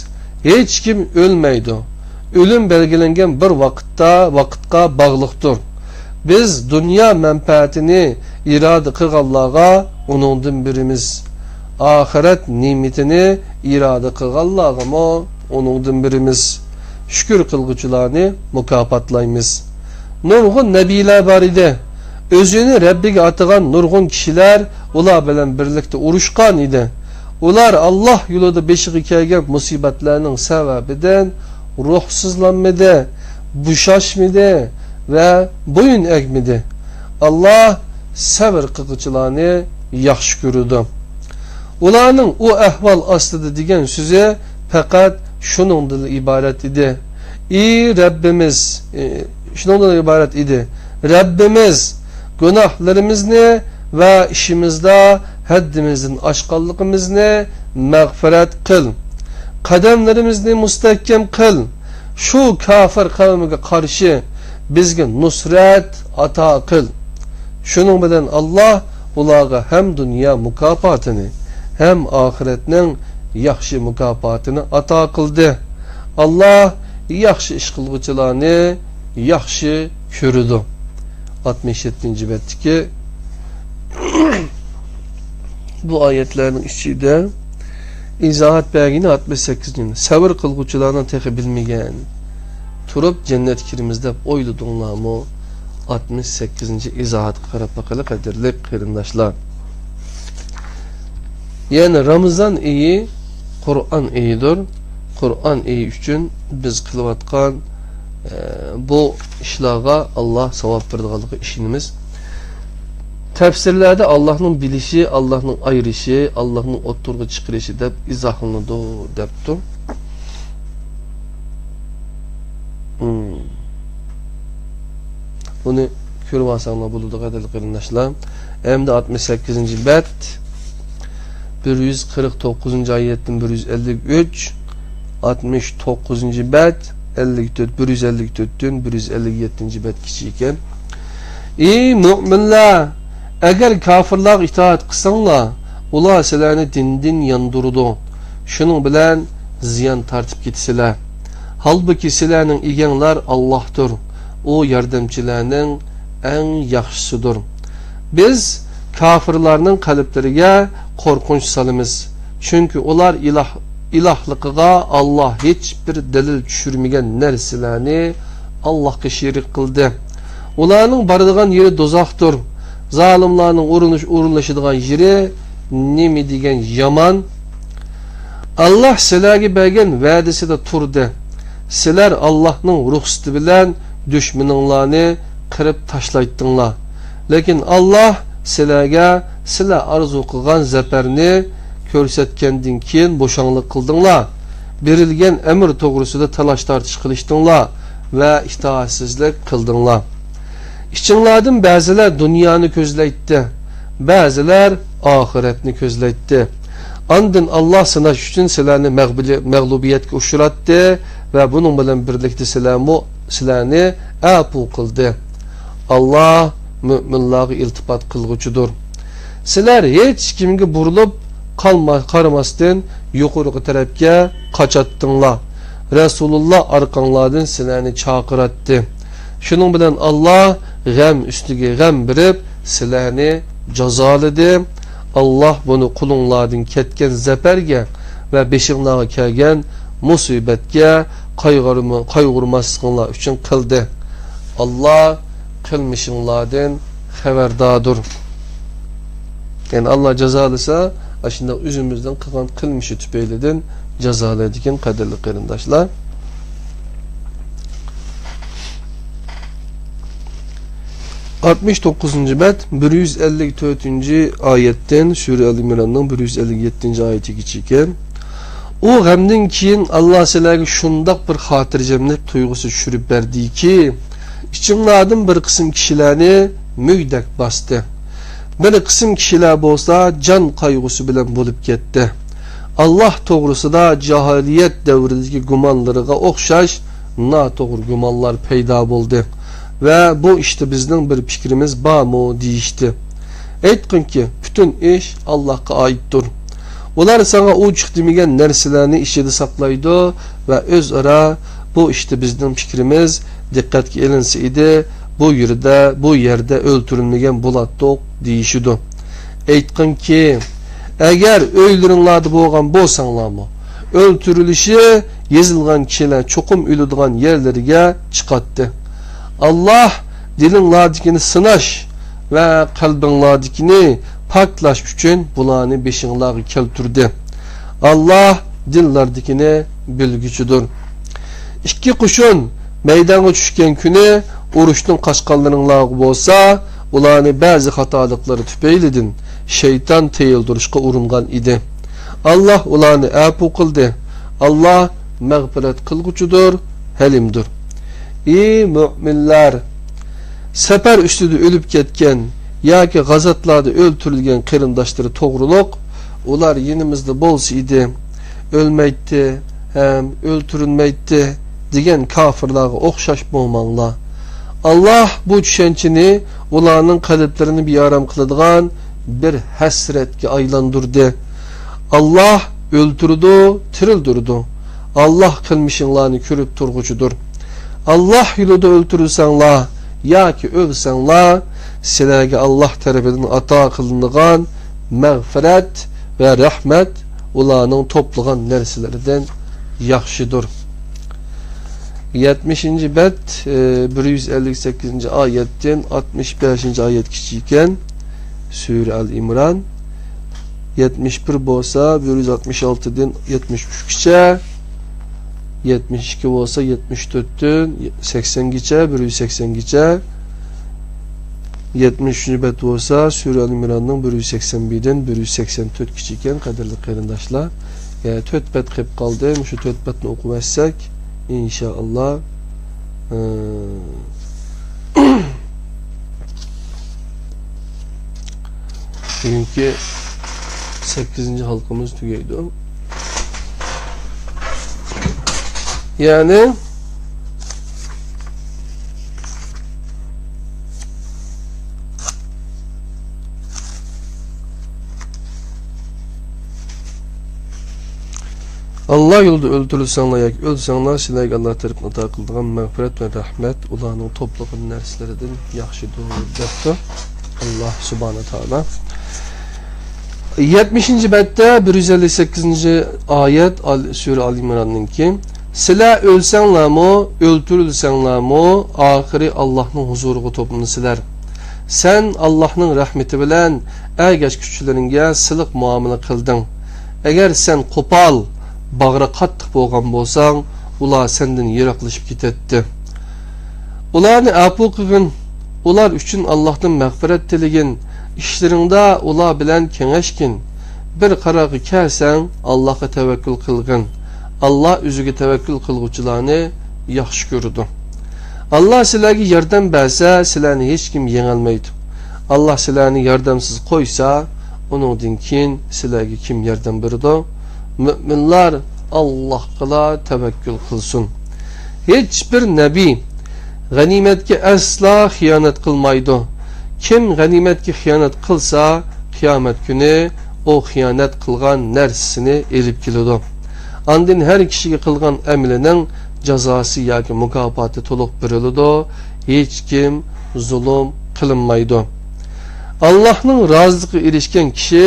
ھېچكىم ئۆلمەيدۇ. ئۆلۈم بەلگىلەنگەن بىر ۋاقىتتا، ۋاقىتقا باغلىقتۇر. بىز دۇنيا مەنپەئەتىنى ئىرادە قىلغانلارغا ئۇنىڭدىن بېرىمىز. ئاخىرەت نېمىتىنى ئىرادە قىلغانلارغىمۇ ئۇنىڭدىن بېرىمىز. شۈكۈر قىلغۇچىلارنى مۇكاپاتلايمىز. نۇرغۇن نەبىيلەر بار ئىدى. ئۆزىنى رەببىگە ئاتىغان نۇرغۇن كىشىلەر ئۇلار بىلەن بىرلىكتە ئۇرۇشقان ئىدى. ئۇلار ئاللاھ يولىدا بېشىغا كەلگەن مۇسىبەتلەرنىڭ سەۋەبىدىن روھسىزلانمىدى، بوشاشمىدى ۋە بويۇن ئەگمىدى. ئاللاھ سەۋر قىلغۇچىلارنى ياخشى كۆرىدۇ. ئۇلارنىڭ ئۇ ئەھۋال ئاستىدا دېگەن سۆزى پەقەت شۇنىڭدىنلا ئىبارەت ئىدى. ئى رەببىمىز، ئى، شۇنىڭدىنلا ئىبارەت ئىدى. رەببىمىز، گۇناھلىرىمىزنى ۋە ئىشىمىزدا ھەددىمىزدىن ئاشقانلىقىمىزنى مەغپىرەت قىل. قەدەملىرىمىزنى مۇستەھكەم قىل. شۇ كاپىر قەۋمىگە قارشى بىزگە نۇسرەت ئاتا قىل. شۇنىڭ بىلەن ئاللاھ ئۇلارغا ھەم دۇنيا مۇكاپاتىنى، ھەم ئاخىرەتنىڭ ياخشى مۇكاپاتىنى ئاتا قىلدى. ئاللاھ ياخشى ئىش قىلغۇچىلارنى ياخشى كۆرىدۇ. ئاتمىش يەتتىنچى بەتتىكى بۇ ئايەتلەرنىڭ ئىچىدە ئىزاھات بەرگىنى ئاتمىش سەككىزىنچى، سەۋر قىلغۇچىلارنىڭ تېخى بىلمىگەن تۇرۇپ جەننەتكە كىرىمىز دەپ ئويلىدىڭلارمۇ؟ ئاتمىش سەككىزىنچى ئىزاھاتقا قاراپ باقىلى، قەدىرلىك قېرىنداشلار. يەنى رامىزان ئېيى قۇرئان ئېيىدۇر. قۇرئان ئېيى ئۈچۈن بىز قىلىۋاتقان، ئە، بۇ ئىشلارغا ئاللاھ ساۋاب بېرىدىغانلىقىغا ئىشىنىمىز. تەپسىرلەردە ئاللاھنىڭ بىلىشى، ئاللاھنىڭ ئايرىشى، ئاللاھنىڭ ئوتتۇرىغا چىقىرىشى دەپ ئىزاھلىنىدۇ دەپتۇ. مم. بۇنى كۆرۈۋالساڭلار بولىدۇ، قەدىرلىك قېرىنداشلار. ئەمدى ئاتمىش سەككىزىنچى بەت، بىر يۈز قىرىق توققۇزىنچى ئايەتتىن بىر يۈز ئەللىك ئۈچ، ئاتمىش توققۇزىنچى بەت، ئەللىك تۆت، بىر يۈز ئەللىك تۆتتىن بىر يۈز ئەللىك يەتتىنچى بەتكىچە ئىكەن. ئى مۆمىنلەر! ئەگەر كاپىرلارغا ئىتائەت قىلساڭلار، ئۇلار سىلەرنى دىندىن ياندۇرىدۇ. شۇنىڭ بىلەن زىيان تارتىپ كېتىسىلەر. ھالبۇكى، سىلەرنىڭ ئىگەڭلار ئاللاھتۇر. ئۇ ياردەمچىلەرنىڭ ئەڭ ياخشىسىدۇر. بىز كاپىرلارنىڭ قەلبلىرىگە قورقۇنچ سالىمىز. چۈنكى ئۇلار ئىلاھ، ئىلاھلىقىغا ئاللاھ ھېچبىر دەلىل چۈشۈرمىگەن نەرسىلەرنى ئاللاھقا شېرىك قىلدى. ئۇلارنىڭ بارىدىغان يېرى دوزاختۇر. زالىملارنىڭ ئورۇنلىش-، ئورۇنلىشىدىغان يېرى نېمە دېگەن يامان! ئاللاھ سىلەرگە بەرگەن ۋەدىسىدە تۇردى. سىلەر ئاللاھنىڭ رۇخسىتى بىلەن دۈشمىنىڭلارنى قىرىپ تاشلايتتىڭلار. لېكىن ئاللاھ سىلەرگە سىلەر ئارزۇ قىلغان زەپەرنى كۆرسەتكەندىن كېيىن بوشاڭلىق قىلدىڭلار. بېرىلگەن ئەمىر توغرىسىدا تالاش-تارتىش قىلىشتىڭلار ۋە ئىتائەتسىزلىك قىلدىڭلار. ئىچىڭلاردىن بەزىلەر دۇنيانى كۆزلەيتتى، بەزىلەر ئاخىرەتنى كۆزلەيتتى. ئاندىن ئاللاھ سىناش ئۈچۈن سىلەرنى مەغبىلى-، مەغلۇبىيەتكە ئۇچراتتى ۋە بۇنىڭ بىلەن بىرلىكتە سىلەرمۇ، سىلەرنى ئەپۇ قىلدى. ئاللاھ مۆمىنلارغا ئىلتىپات قىلغۇچىدۇر. سىلەر ھېچكىمگە بۇرۇلۇپ قالما-، قارىماستىن، يۇقىرىقى تەرەپكە قاچاتتىڭلار. رەسۇلۇللاھ ئارقاڭلاردىن سىلەرنى چاقىراتتى. شۇنىڭ بىلەن ئاللاھ غەم ئۈستىگە غەم بېرىپ، سىلەرنى جازالىدى. ئاللاھ بۇنى قولۇڭلاردىن كەتكەن زەپەرگە ۋە بېشىڭلارغا كەلگەن مۇسىبەتكە قايغۇرما-، قايغۇرماسلىقىڭلار ئۈچۈن قىلدى. ئاللاھ قىلمىشىڭلاردىن خەۋەرداردۇر. يەنى ئاللاھ جازالىسا، ئاشۇنداق ئۆزىمىزنىڭ قىلغان قىلمىشى تۈپەيلىدىن جازالايدىكەن، قەدىرلىك قېرىنداشلار. ئاتمىش توققۇزىنچى بەت، بىر يۈز ئەللىك تۆتىنچى ئايەتتىن، سۈرە ئەل ئىمراننىڭ بىر يۈز ئەللىك يەتتىنچى ئايىتىگىچە ئىكەن. ئۇ غەمدىن كېيىن ئاللاھ سىلەرگە شۇنداق بىر خاتىرجەملىك تۇيغۇسى چۈشۈرۈپ بەردىكى، ئىچىڭلاردىن بىر قىسىم كىشىلەرنى مۈگدەك باستى. بىر قىسىم كىشىلەر بولسا جان قايغۇسى بىلەن بولۇپ كەتتى. ئاللاھ توغرىسىدا جاھىلىيەت دەۋرىدىكى گۇمانلىرىغا ئوخشاش ناتوغرا گۇمانلار پەيدا بولدى ۋە بۇ ئىشتا بىزنىڭ بىر پىكرىمىز بارمۇ دېيىشتى. ئېيتقىنكى، پۈتۈن ئىش ئاللاھقا ئائىتتۇر. ئۇلار ساڭا ئوچۇق دېمىگەن نەرسىلەرنى ئىچىدە ساقلايدۇ ۋە ئۆزئارا، بۇ ئىشتا بىزنىڭ پىكرىمىز دىققەتكە ئېلىنسا ئىدى، بۇ يەردە، بۇ يەردە ئۆلتۈرۈلمىگەن بولاتتۇق دېيىشىدۇ. ئېيتقىنكى، ئەگەر ئۆيلىرىڭلاردا بولغان بولساڭلارمۇ، ئۆلتۈرۈلۈشى يېزىلغان كىشىلەر چوقۇم ئۆلىدىغان يەرلىرىگە چىقاتتى. ئاللاھ دىلىڭلاردىكىنى سىناش ۋە قەلبىڭلاردىكىنى پاكلاش ئۈچۈن بۇلارنى بېشىڭلارغا كەلتۈردى. ئاللاھ دىللاردىكىنى بىلگۈچىدۇر. ئىككى قوشۇن مەيدانغا چۈشكەن كۈنى ئۇرۇشتىن قاچقانلىرىڭلارغا بولسا، ئۇلارنى بەزى خاتالىقلىرى تۈپەيلىدىن شەيتان تىيىلدۈرۈشكە ئۇرۇنغان ئىدى. ئاللاھ ئۇلارنى ئەپۇ قىلدى. ئاللاھ مەغپىرەت قىلغۇچىدۇر، ھەلىمدۇر. ئى مۆمىنلەر! سەپەر ئۈستىدە ئۆلۈپ كەتكەن ياكى غازاتلاردا ئۆلتۈرۈلگەن قېرىنداشلىرى توغرۇلۇق، ئۇلار يېنىمىزدا بولسا ئىدى، ئۆلمەيتتى ھەم ئۆلتۈرۈلمەيتتى، دېگەن كاپىرلارغا ئوخشاش بولماڭلار. ئاللاھ بۇ چۈشەنچىنى ئۇلارنىڭ قەلبلىرىنى بىئارام قىلىدىغان بىر ھەسرەتكە ئايلاندۇردى. ئاللاھ ئۆلتۈرىدۇ، تىرىلدۈرىدۇ. ئاللاھ قىلمىشىڭلارنى كۆرۈپ تۇرغۇچىدۇر. ئاللاھ يولىدا ئۆلتۈرۈلسەڭلار ياكى ئۆلسەڭلار، سىلەرگە ئاللاھ تەرىپىدىن ئاتا قىلىنغان مەغپىرەت ۋە رەھمەت ئۇلارنىڭ توپلىغان نەرسىلىرىدىن ياخشىدۇر. يەتمىشىنچى بەت، ئى، بىر يۈز ئەللىك سەككىزىنچى ئايەتتىن ئاتمىش بەشىنچى ئايەتكىچە ئىكەن، سۈرە ئال ئىمران. يەتمىش بىر بولسا بىر يۈز ئاتمىش ئالتىدىن يەتمىش ئۈچكىچە، يەتمىش ئىككى بولسا يەتمىش تۆتتىن سەكسەنگىچە، بىر يۈز سەكسەنگىچە، يەتمىش ئۈچىنچى بەت بولسا سۈرە ئال ئىمراننىڭ بىر يۈز سەكسەن بىردىن بىر يۈز سەكسەن تۆتكىچە ئىكەن، قەدىرلىك قېرىنداشلار. يەنە تۆت بەت قېلىپ قالدى. مۇشۇ تۆت بەتنى ئوقۇۋەتسەك، ئىنشائاللا، ئى، بۈگۈنكى سەككىزىنچى ھالقىمىز تۈگەيدۇ. يەنى، ئاللا يولىدا ئۆلتۈرۈلسەڭلار ياكى ئۆلسەڭلار، سىلەرگە ئاللا تەرىپىدىن ئاتا قىلىدىغان مەغپىرەت ۋە رەھمەت ئۇلارنىڭ توپلىغان نەرسىلىرىدىن ياخشىدۇر، دەپتۇ ئاللا سۇبھانە تائالا. يەتمىشىنچى بەتتە بىر يۈز ئەللىك سەككىزىنچى ئايەت، ئال-، سۈرە ئال ئىمراننىڭكى. سىلەر ئۆلسەڭلارمۇ، ئۆلتۈرۈلسەڭلارمۇ، ئاخىرى ئاللانىڭ ھۇزۇرىغا توپلىنىسىلەر. سەن ئاللانىڭ رەھمىتى بىلەن ئەگەشكۈچىلىرىڭگە سىلىق مۇئامىلە قىلدىڭ. ئەگەر سەن قوپال، باغرى قاتتىق بولغان بولساڭ، ئۇلار سەندىن يىراقلىشىپ كېتەتتى. ئۇلارنى ئەپۇ قىلغىن، ئۇلار ئۈچۈن ئاللاھتىن مەغپىرەت تىلىگىن، ئىشلىرىڭدا ئۇلار بىلەن كېڭەشكىن. بىر قارارغا كەلسەڭ، ئاللاھقا تەۋەككۈل قىلغىن. ئاللاھ ئۆزىگە تەۋەككۈل قىلغۇچىلارنى ياخشى كۆرىدۇ. ئاللاھ سىلەرگە ياردەم بەرسە، سىلەرنى ھېچكىم يېڭەلمەيدۇ. ئاللاھ سىلەرنى ياردەمسىز قويسا، ئۇنىڭدىن كېيىن سىلەرگە كىم ياردەم بېرىدۇ؟ مۆمىنلار ئاللاھقىلا تەۋەككۈل قىلسۇن. ھېچبىر نەبىي غەنىيمەتكە ئەسلا خىيانەت قىلمايدۇ. كىم غەنىيمەتكە خىيانەت قىلسا، قىيامەت كۈنى ئۇ خىيانەت قىلغان نەرسىسىنى ئېلىپ كېلىدۇ. ئاندىن ھەر كىشىگە قىلغان ئەمىلىنىڭ جازاسى ياكى مۇكاپاتى تولۇق بېرىلىدۇ. ھېچكىم زۇلۇم قىلىنمايدۇ. ئاللاھنىڭ رازىلىقىغا ئېرىشكەن كىشى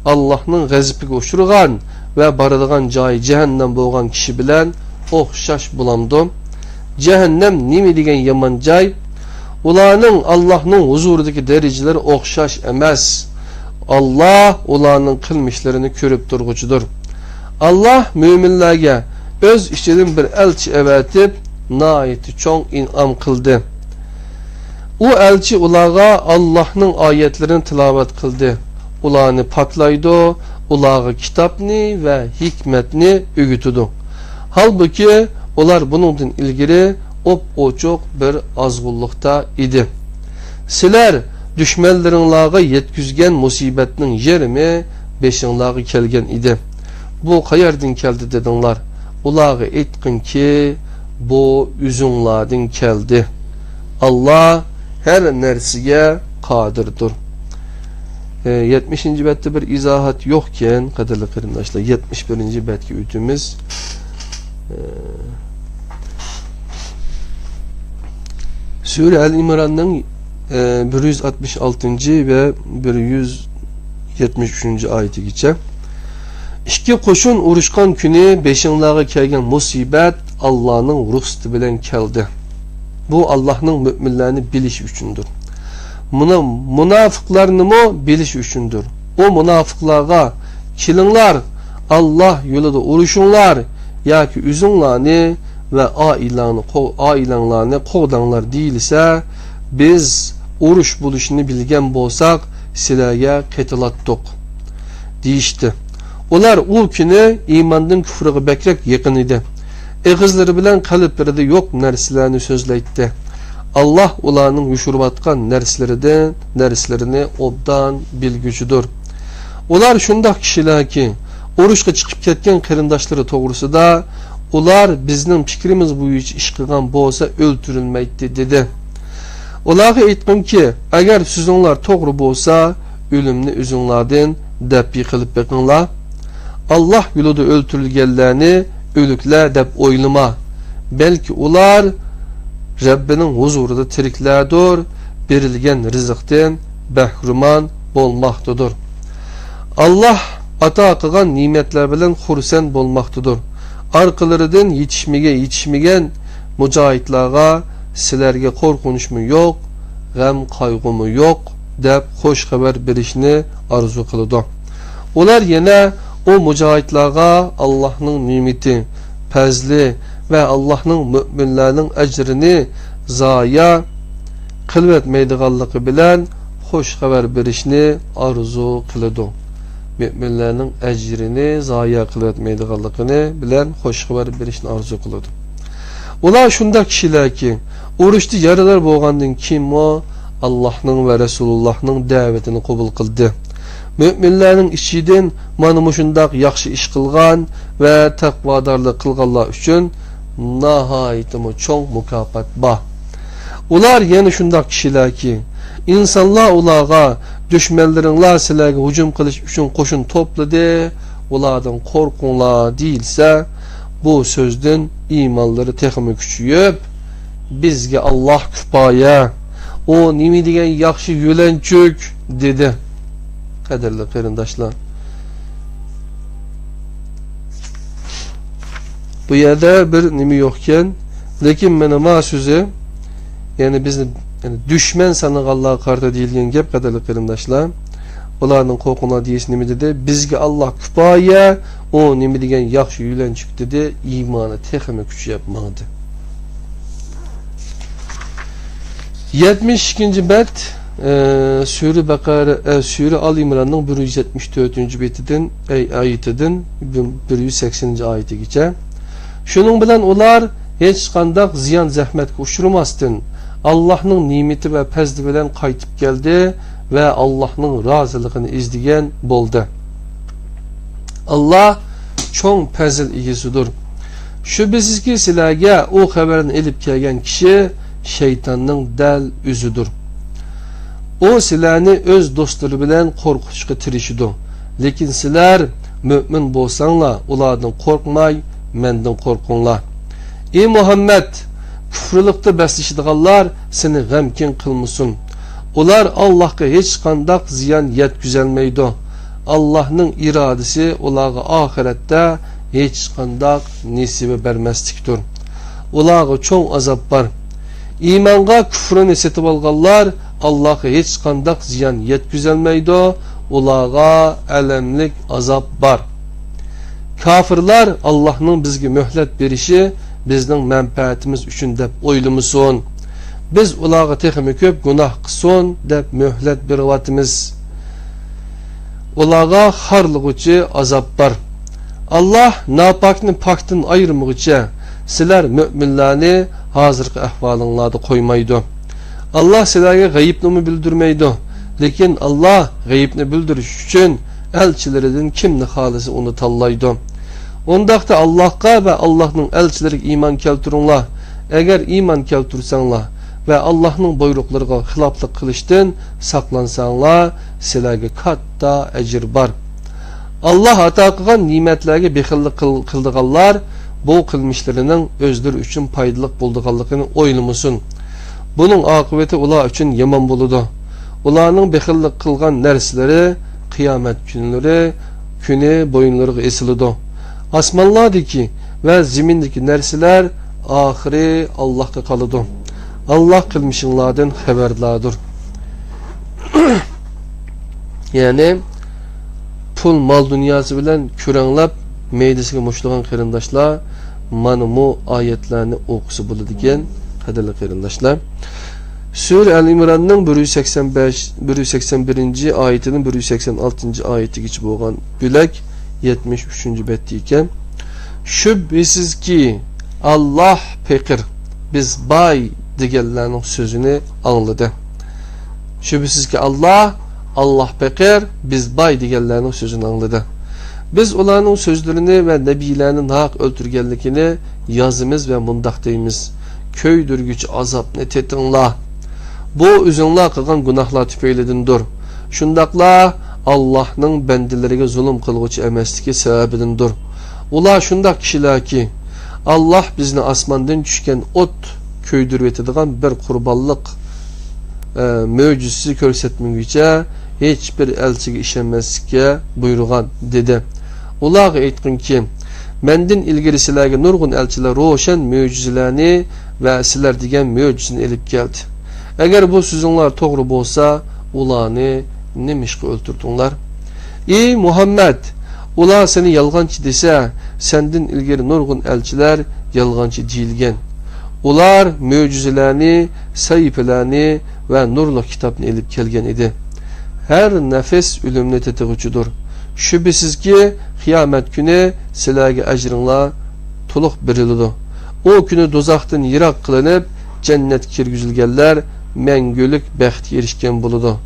ئاللاھنىڭ غەزىپىگە ئۇچرىغان ۋە بارىدىغان جايى جەھەننەم بولغان كىشى بىلەن ئوخشاش بولامدۇ؟ جەھەننەم نېمە دېگەن يامان جاي! ئۇلارنىڭ ئاللاھنىڭ ھۇزۇرىدىكى دەرىجىلىرى ئوخشاش ئەمەس. ئاللاھ ئۇلارنىڭ قىلمىشلىرىنى كۆرۈپ تۇرغۇچىدۇر. ئاللاھ مۆمىنلەرگە ئۆز ئىچىدىن بىر ئەلچى ئەۋەتىپ، ناھايىتى چوڭ ئىنئام قىلدى. ئۇ ئەلچى ئۇلارغا ئاللاھنىڭ ئايەتلىرىنى تىلاۋەت قىلدى، ئۇلارنى پاكلايدۇ، ئۇلارغا كىتابنى ۋە ھېكمەتنى ئۆگىتىدۇ. ھالبۇكى، ئۇلار بۇنىڭدىن ئىلگىرى ئوپئوچۇق بىر ئازغۇنلۇقتا ئىدى. سىلەر دۈشمەنلىرىڭلارغا يەتكۈزگەن مۇسىبەتنىڭ يېرىمى بېشىڭلارغا كەلگەن ئىدى. بۇ قەيەردىن كەلدى دېدىڭلار؟ ئۇلارغا ئېيتقىنكى، بۇ ئۆزۈڭلاردىن كەلدى. ئاللا ھەر نەرسىگە قادىردۇر. ئە، يەتمىشىنچى بەتتە بىر ئىزاھات يوقكەن، قەدىرلىك قېرىنداشلار. يەتمىش بىرىنچى بەتكە ئۆتىمىز. ئە، سۈرە ئەل ئىمراننىڭ، ئە، بىر يۈز ئاتمىش ئالتىنچى ۋە بىر يۈز يەتمىش ئۈچىنچى ئايىتىگىچە. ئىككى قوشۇن ئۇرۇشقان كۈنى بېشىڭلارغا كەلگەن مۇسىبەت ئاللانىڭ رۇخسىتى بىلەن كەلدى. بۇ ئاللانىڭ مۆمىنلەرنى بىلىشى ئۈچۈندۇر. مۇنا-، مۇناپىقلارنىمۇ بىلىشى ئۈچۈندۇر. ئۇ مۇناپىقلارغا، «كېلىڭلار، ئاللا يولىدا ئۇرۇشۇڭلار ياكى ئۆزۈڭلارنى ۋە ئائىلەڭنى قو-، ئائىلەڭلارنى قوغداڭلار» دېيىلسە، «بىز ئۇرۇش بولۇشىنى بىلگەن بولساق، سىلەرگە قېتىلاتتۇق» دېيىشتى. ئۇلار ئۇ كۈنى ئىماندىن كۇفرىغا بەكرەك يېقىن ئىدى. ئېغىزلىرى بىلەن قەلبلىرىدە يوق نەرسىلەرنى سۆزلەيتتى. ئاللا ئۇلارنىڭ يوشۇرۇۋاتقان نەرسىلىرىدىن، نەرسىلىرىنى ئوبدان بىلگۈچىدۇر. ئۇلار شۇنداق كىشىلەركى، ئۇرۇشقا چىقىپ كەتكەن قېرىنداشلىرى توغرىسىدا، «ئۇلار بىزنىڭ پىكرىمىز بويىچە ئىش قىلغان بولسا، ئۆلتۈرۈلمەيتتى» دېدى. ئۇلارغا ئېيتقىنكى، «ئەگەر سۆزۈڭلار توغرا بولسا، ئۆلۈمنى ئۆزۈڭلاردىن دەپئى قىلىپ بېقىڭلار. ئاللا يولىدا ئۆلتۈرۈلگەنلەرنى ئۆلۈكلەر دەپ ئويلىما، بەلكى ئۇلار رەببىنىڭ ھۇزۇرىدا تىرىكلەردۇر، بېرىلگەن رىزىقتىن بەھرىمەن بولماقتىدۇر. ئاللا ئاتا قىلغان نېمەتلەر بىلەن خۇرسەن بولماقتىدۇر. ئارقىلىرىدىن يېتىشمىگە-، يېتىشمىگەن مۇجاھىدلارغا سىلەرگە قورقۇنچمۇ يوق، غەم قايغۇمۇ يوق» دەپ خۇش خەۋەر بېرىشنى ئارزۇ قىلىدۇ. ئۇلار يەنە ئۇ مۇجاھىدلارغا ئاللاھنىڭ نېمىتى، پەزلى ۋە ئاللاھنىڭ مۆمىنلەرنىڭ ئەجرىنى زايە قىلىۋەتمەيدىغانلىقى بىلەن خۇش خەۋەر بېرىشنى ئارزۇ قىلىدۇ. مۆمىنلەرنىڭ ئەجرىنى زايە قىلىۋەتمەيدىغانلىقىنى بىلەن خۇش خەۋەر بېرىشنى ئارزۇ قىلىدۇ. ئۇلار شۇنداق كىشىلەركى، ئۇرۇشتا يارىدار بولغاندىن كېيىنمۇ ئاللاھنىڭ ۋە رەسۇلۇللاھنىڭ دەۋىتىنى قوبۇل قىلدى. مۆمىنلەرنىڭ ئىچىدىن مانا مۇشۇنداق ياخشى ئىش قىلغان ۋە تەقۋادارلىق قىلغانلار ئۈچۈن ناھايىتىمۇ چوڭ مۇكاپات بار. ئۇلار يەنە شۇنداق كىشىلەركى، ئىنسانلار ئۇلارغا، «دۈشمەنلىرىڭلار سىلەرگە ھۇجۇم قىلىش ئۈچۈن قوشۇن توپلىدى، ئۇلاردىن قورقۇڭلار» دېيىلسە، بۇ سۆزدىن ئىمانلىرى تېخىمۇ كۈچىيىپ، «بىزگە ئاللاھ كۇپايە، ئۇ نېمە دېگەن ياخشى يۆلەنچۈك» دېدى. قەدىرلىك قېرىنداشلار، بۇ يەردە بىر نېمە يوقكەن، لېكىن مانا ما سۆزى، يەنى بىزنى، يەنى دۈشمەن سانىغانلارغا قارىتا دېيىلگەن گەپ، قەدىرلىك قېرىنداشلار. «ئۇلاردىن قورقۇڭلار» دېيىش نېمە دېدى؟ «بىزگە ئاللاھ كۇپايە، ئۇ نېمە دېگەن ياخشى يۆلەنچۈك» دېدى، ئىمانى تېخىمۇ كۈچىيىپ ماڭدى. يەتمىش ئىككىنچى بەت، ئە، سۈرە بەقەرە، ئە، سۈرە ئال ئىمراننىڭ بىر يۈز يەتمىش تۆتىنچى بېتىدىن، ئەي، ئايىتىدىن بىر يۈز سەكسىنىنچى ئايىتىگىچە. شۇنىڭ بىلەن ئۇلار ھېچقانداق زىيان-زەخمەتكە ئۇچرىماستىن، ئاللاھنىڭ نېمىتى ۋە پەزلى بىلەن قايتىپ كەلدى ۋە ئاللاھنىڭ رازىلىقىنى ئىزدىگەن بولدى. ئاللاھ چوڭ پەزىل ئىگىسىدۇر. شۈبھىسىزكى، سىلەرگە ئۇ خەۋەرنى ئېلىپ كەلگەن كىشى شەيتاننىڭ دەل ئۆزىدۇر. ئۇ سىلەرنى ئۆز دوستلىرى بىلەن قورقۇتۇشقا تىرىشىدۇ. لېكىن سىلەر مۆمىن بولساڭلار، ئۇلاردىن قورقماي، مەندىن قورقۇڭلار. ئى مۇھەممەد، كۇفرىلىقتا بەسلىشىدىغانلار سېنى غەمكىن قىلمىسۇن. ئۇلار ئاللاھقا ھېچقانداق زىيان يەتكۈزەلمەيدۇ. ئاللاھنىڭ ئىرادىسى ئۇلارغا ئاخىرەتتە ھېچقانداق نېسىۋە بەرمەسلىكتۇر. ئۇلارغا چوڭ ئازاب بار. ئىمانغا كۇفرىنى سېتىۋالغانلار ئاللاھقا ھېچقانداق زىيان يەتكۈزەلمەيدۇ. ئۇلارغا ئەلەملىك ئازاب بار. كاپىرلار ئاللاھنىڭ بىزگە مۆھلەت بېرىشى بىزنىڭ مەنپەئەتىمىز ئۈچۈن دەپ ئويلىمىسۇن. بىز ئۇلارغا تېخىمۇ كۆپ گۇناھ قىلسۇن دەپ مۆھلەت بېرىۋاتىمىز. ئۇلارغا خارلىغۇچى ئازاب بار. ئاللاھ ناپاكنى پاكتىن ئايرىمىغۇچە، سىلەر مۆمىنلەرنى ھازىرقى ئەھۋالىڭلاردا قويمايدۇ. ئاللاھ سىلەرگە غەيىبنىمۇ بىلدۈرمەيدۇ. لېكىن ئاللاھ غەيىبنى بىلدۈرۈش ئۈچۈن ئەلچىلىرىدىن كىمنى خالىسا ئۇنى تاللايدۇ. ئۇنداقتا ئاللاھقا ۋە ئاللاھنىڭ ئەلچىلىرىگە ئىمان كەلتۈرۈڭلار. ئەگەر ئىمان كەلتۈرسەڭلار ۋە ئاللاھنىڭ بۇيرۇقلىرىغا خىلاپلىق قىلىشتىن ساقلانساڭلار، سىلەرگە كاتتا ئەجىر بار. ئاللاھ ئاتا قىلغان نېمەتلەرگە بېخىللىق قىل-، قىلىدىغانلار بۇ قىلمىشلىرىنىڭ ئۆزلىرى ئۈچۈن پايدىلىق بولىدىغانلىقىنى ئويلىمىسۇن. بۇنىڭ ئاقىۋىتى ئۇلار ئۈچۈن يامان بولىدۇ. ئۇلارنىڭ بېخىللىق قىلغان نەرسىلىرى قىيامەت كۈنلىرى، كۈنى بويۇنلىرىغا ئېسىلىدۇ. ئاسمانلاردىكى ۋە زېمىندىكى نەرسىلەر ئاخىرى ئاللاھقا قالىدۇ. ئاللاھ قىلمىشىڭلاردىن خەۋەرداردۇر. يەنى پۇل مال دۇنياسى بىلەن كۆرەڭلەپ مەيدىسىگە مۇشتلىغان قېرىنداشلار مانا مۇ ئايەتلەرنى ئوقۇسا بولىدىكەن، قەدىرلىك قېرىنداشلار. سۈرە ئەل ئىمراننىڭ بىر يۈز سەكسەن بەش، بىر يۈز سەكسەن بىرىنچى ئايىتىدىن بىر يۈز سەكسەن ئالتىنچى ئايىتىگىچە بولغان بۆلەك يەتمىش ئۈچىنچى بەتتە ئىكەن. شۈبھىسىزكى، ئاللاھ پېقىر، بىز باي دېگەنلەرنىڭ سۆزىنى ئاڭلىدى. شۈبھىسىزكى، ئاللاھ، ئاللاھ پېقىر، بىز باي دېگەنلەرنىڭ سۆزىنى ئاڭلىدى. بىز ئۇلارنىڭ سۆزلىرىنى ۋە نەبىيلەرنى ناھەق ئۆلتۈرگەنلىكىنى يازىمىز ۋە مۇنداق دەيمىز: كۆيدۈرگۈچى ئازابنى تېتىڭلار. بۇ ئۆزۈڭلار قىلغان گۇناھلار تۈپەيلىدىندۇر. شۇنداقلا ئاللاھنىڭ بەندىلىرىگە زۇلۇم قىلغۇچى ئەمەسلىكى سەۋەبىدىندۇر. ئۇلار شۇنداق كىشىلەركى، ئاللاھ بىزنى ئاسماندىن چۈشكەن ئوت كۆيدۈرۈۋېتىدىغان بىر قۇربانلىق، ئە، مۆجىزىسى كۆرسەتمىگۈچە ھېچبىر ئەلچىگە ئىشەنمەسلىككە بۇيرۇغان، دېدى. ئۇلارغا ئېيتقىنكى، مەندىن ئىلگىرى سىلەرگە نۇرغۇن ئەلچىلەر روشەن مۆجىزىلەرنى ۋە سىلەر دېگەن مۆجىزىنى ئېلىپ كەلدى. ئەگەر بۇ سۆزۈڭلار توغرا بولسا، ئۇلارنى نېمىشقا ئۆلتۈردۈڭلار؟ ئى مۇھەممەد، ئۇلار سېنى يالغانچى دېسە، سەندىن ئىلگىرى نۇرغۇن ئەلچىلەر يالغانچى دېيىلگەن. ئۇلار مۆجىزىلەرنى، سەھىپىلەرنى ۋە نۇرلۇق كىتابنى ئېلىپ كەلگەن ئىدى. ھەر نەپس ئۆلۈمنى تېتىغۇچىدۇر. شۈبھىسىزكى، قىيامەت كۈنى سىلەرگە ئەجرىڭلار تولۇق بېرىلىدۇ. ئۇ كۈنى دوزاختىن يىراق قىلىنىپ، جەننەتكە كىرگۈزۈلگەنلەر مەڭگۈلۈك بەختكە ئېرىشكەن بولىدۇ.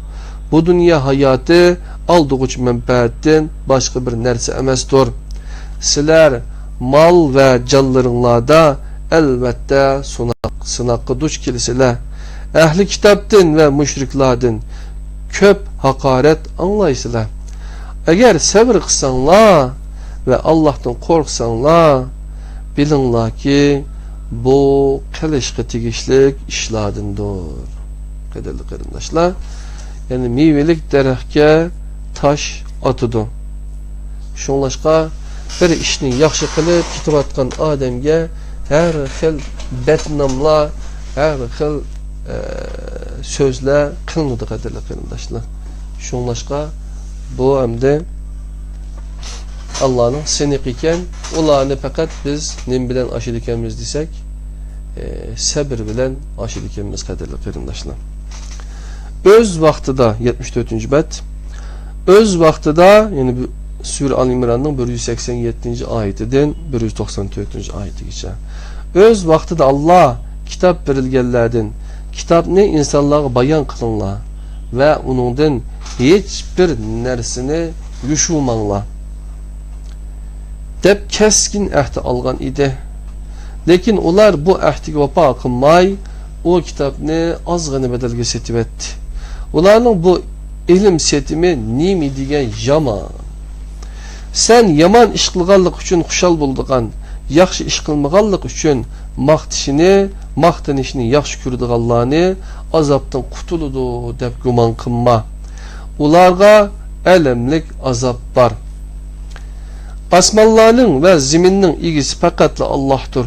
بۇ دۇنيا ھاياتى ئالدىغۇچى مەنپەئەتتىن باشقا بىر نەرسە ئەمەستۇر. سىلەر مال ۋە جانلىرىڭلاردا ئەلۋەتتە سۇناق-، سىناققا دۇچ كېلىسىلەر. ئەھلى كىتابتىن ۋە مۇشرىكلاردىن كۆپ ھاقارەت ئاڭلايسىلەر. ئەگەر سەۋر قىلساڭلار ۋە ئاللاھتىن قورقساڭلار، بىلىڭلاركى، بۇ قىلىشقا تېگىشلىك ئىشلاردىندۇر. قەدىرلىك قېرىنداشلار، يەنى مېۋىلىك دەرەخكە تاش ئاتىدۇ. شۇڭلاشقا، بىر ئىشنى ياخشى قىلىپ كېتىۋاتقان ئادەمگە ھەر خىل بەتناملار، ھەر خىل، ئە، سۆزلەر قىلىنىدۇ، قەدىرلىك قېرىنداشلار. شۇڭلاشقا، بۇ ئەمدى ئاللانىڭ سىنىقى ئىكەن. ئۇلارنى پەقەت بىز نېمە بىلەن ئاشىدىكەنمىز دېسەك، ئە، سەبر بىلەن ئاشىدىكەنمىز، قەدىرلىك قېرىنداشلار. ئۆز ۋاقتىدا، يەتمىش تۆتىنچى بەت، ئۆز ۋاقتىدا، يەنى بۇ سۈرە ئال ئىمراننىڭ بىر يۈز سەكسەن يەتتىنچى ئايىتىدىن بىر يۈز توقسان تۆتىنچى ئايىتىگىچە. ئۆز ۋاقتىدا ئاللا كىتاب بېرىلگەنلەردىن، كىتابنى ئىنسانلارغا بايان قىلىڭلار ۋە ئۇنىڭدىن ھېچبىر نەرسىنى يوشۇرماڭلار، دەپ كەسكىن ئەھدى ئالغان ئىدى. لېكىن ئۇلار بۇ ئەھدىگە ۋاپا قىلماي، ئۇ كىتابنى ئازغىنە بەدەلگە سېتىۋەتتى. ئۇلارنىڭ بۇ ئىلىم سېتىمى نېمە دېگەن يامان! سەن يامان ئىش قىلغانلىق ئۈچۈن خۇشال بولىدىغان، ياخشى ئىش قىلمىغانلىق ئۈچۈن ماختىشىنى، ماختىنىشنى ياخشى كۆرىدىغانلارنى ئازابتىن قۇتۇلىدۇ دەپ گۇمان قىلما. ئۇلارغا ئەلەملىك ئازاب بار. ئاسمانلارنىڭ ۋە زېمىننىڭ ئىگىسى پەقەتلا ئاللاھتۇر.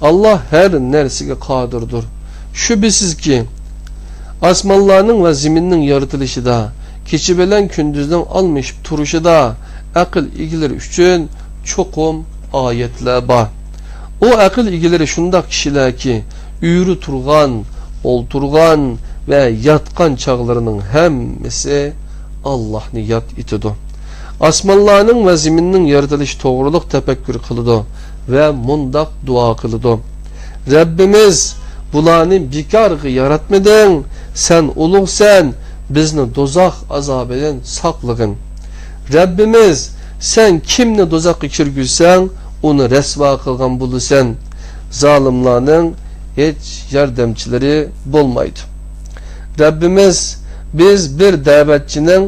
ئاللاھ ھەر نەرسىگە قادىردۇر. شۈبھىسىزكى، ئاسمانلارنىڭ ۋە زېمىننىڭ يارىتىلىشىدا، كېچە بىلەن كۈندۈزنىڭ ئالمىشىپ تۇرۇشىدا ئەقىل ئىگىلىرى ئۈچۈن چوقۇم ئايەتلەر بار. ئۇ ئەقىل ئىگىلىرى شۇنداق كىشىلەركى، ئۆرە تۇرغان، ئولتۇرغان ۋە ياتقان چاغلىرىنىڭ ھەممىسى ئاللاھنى ياد ئېتىدۇ. ئاسمانلارنىڭ ۋە زېمىننىڭ يارىتىلىشى توغرۇلۇق تەپەككۇر قىلىدۇ ۋە مۇنداق دۇئا قىلىدۇ: رەببىمىز، بۇلارنى بىكارغا ياراتمىدىڭ، سەن ئۇلۇغسەن، بىزنى دوزاخ ئازابىدىن ساقلىغىن. رەببىمىز، سەن كىمنى دوزاخقا كىرگۈزسەڭ، ئۇنى رەسۋا قىلغان بولىسەن. زالىملارنىڭ ھېچ ياردەمچىلىرى بولمايدۇ. رەببىمىز، بىز بىر دەۋەتچىنىڭ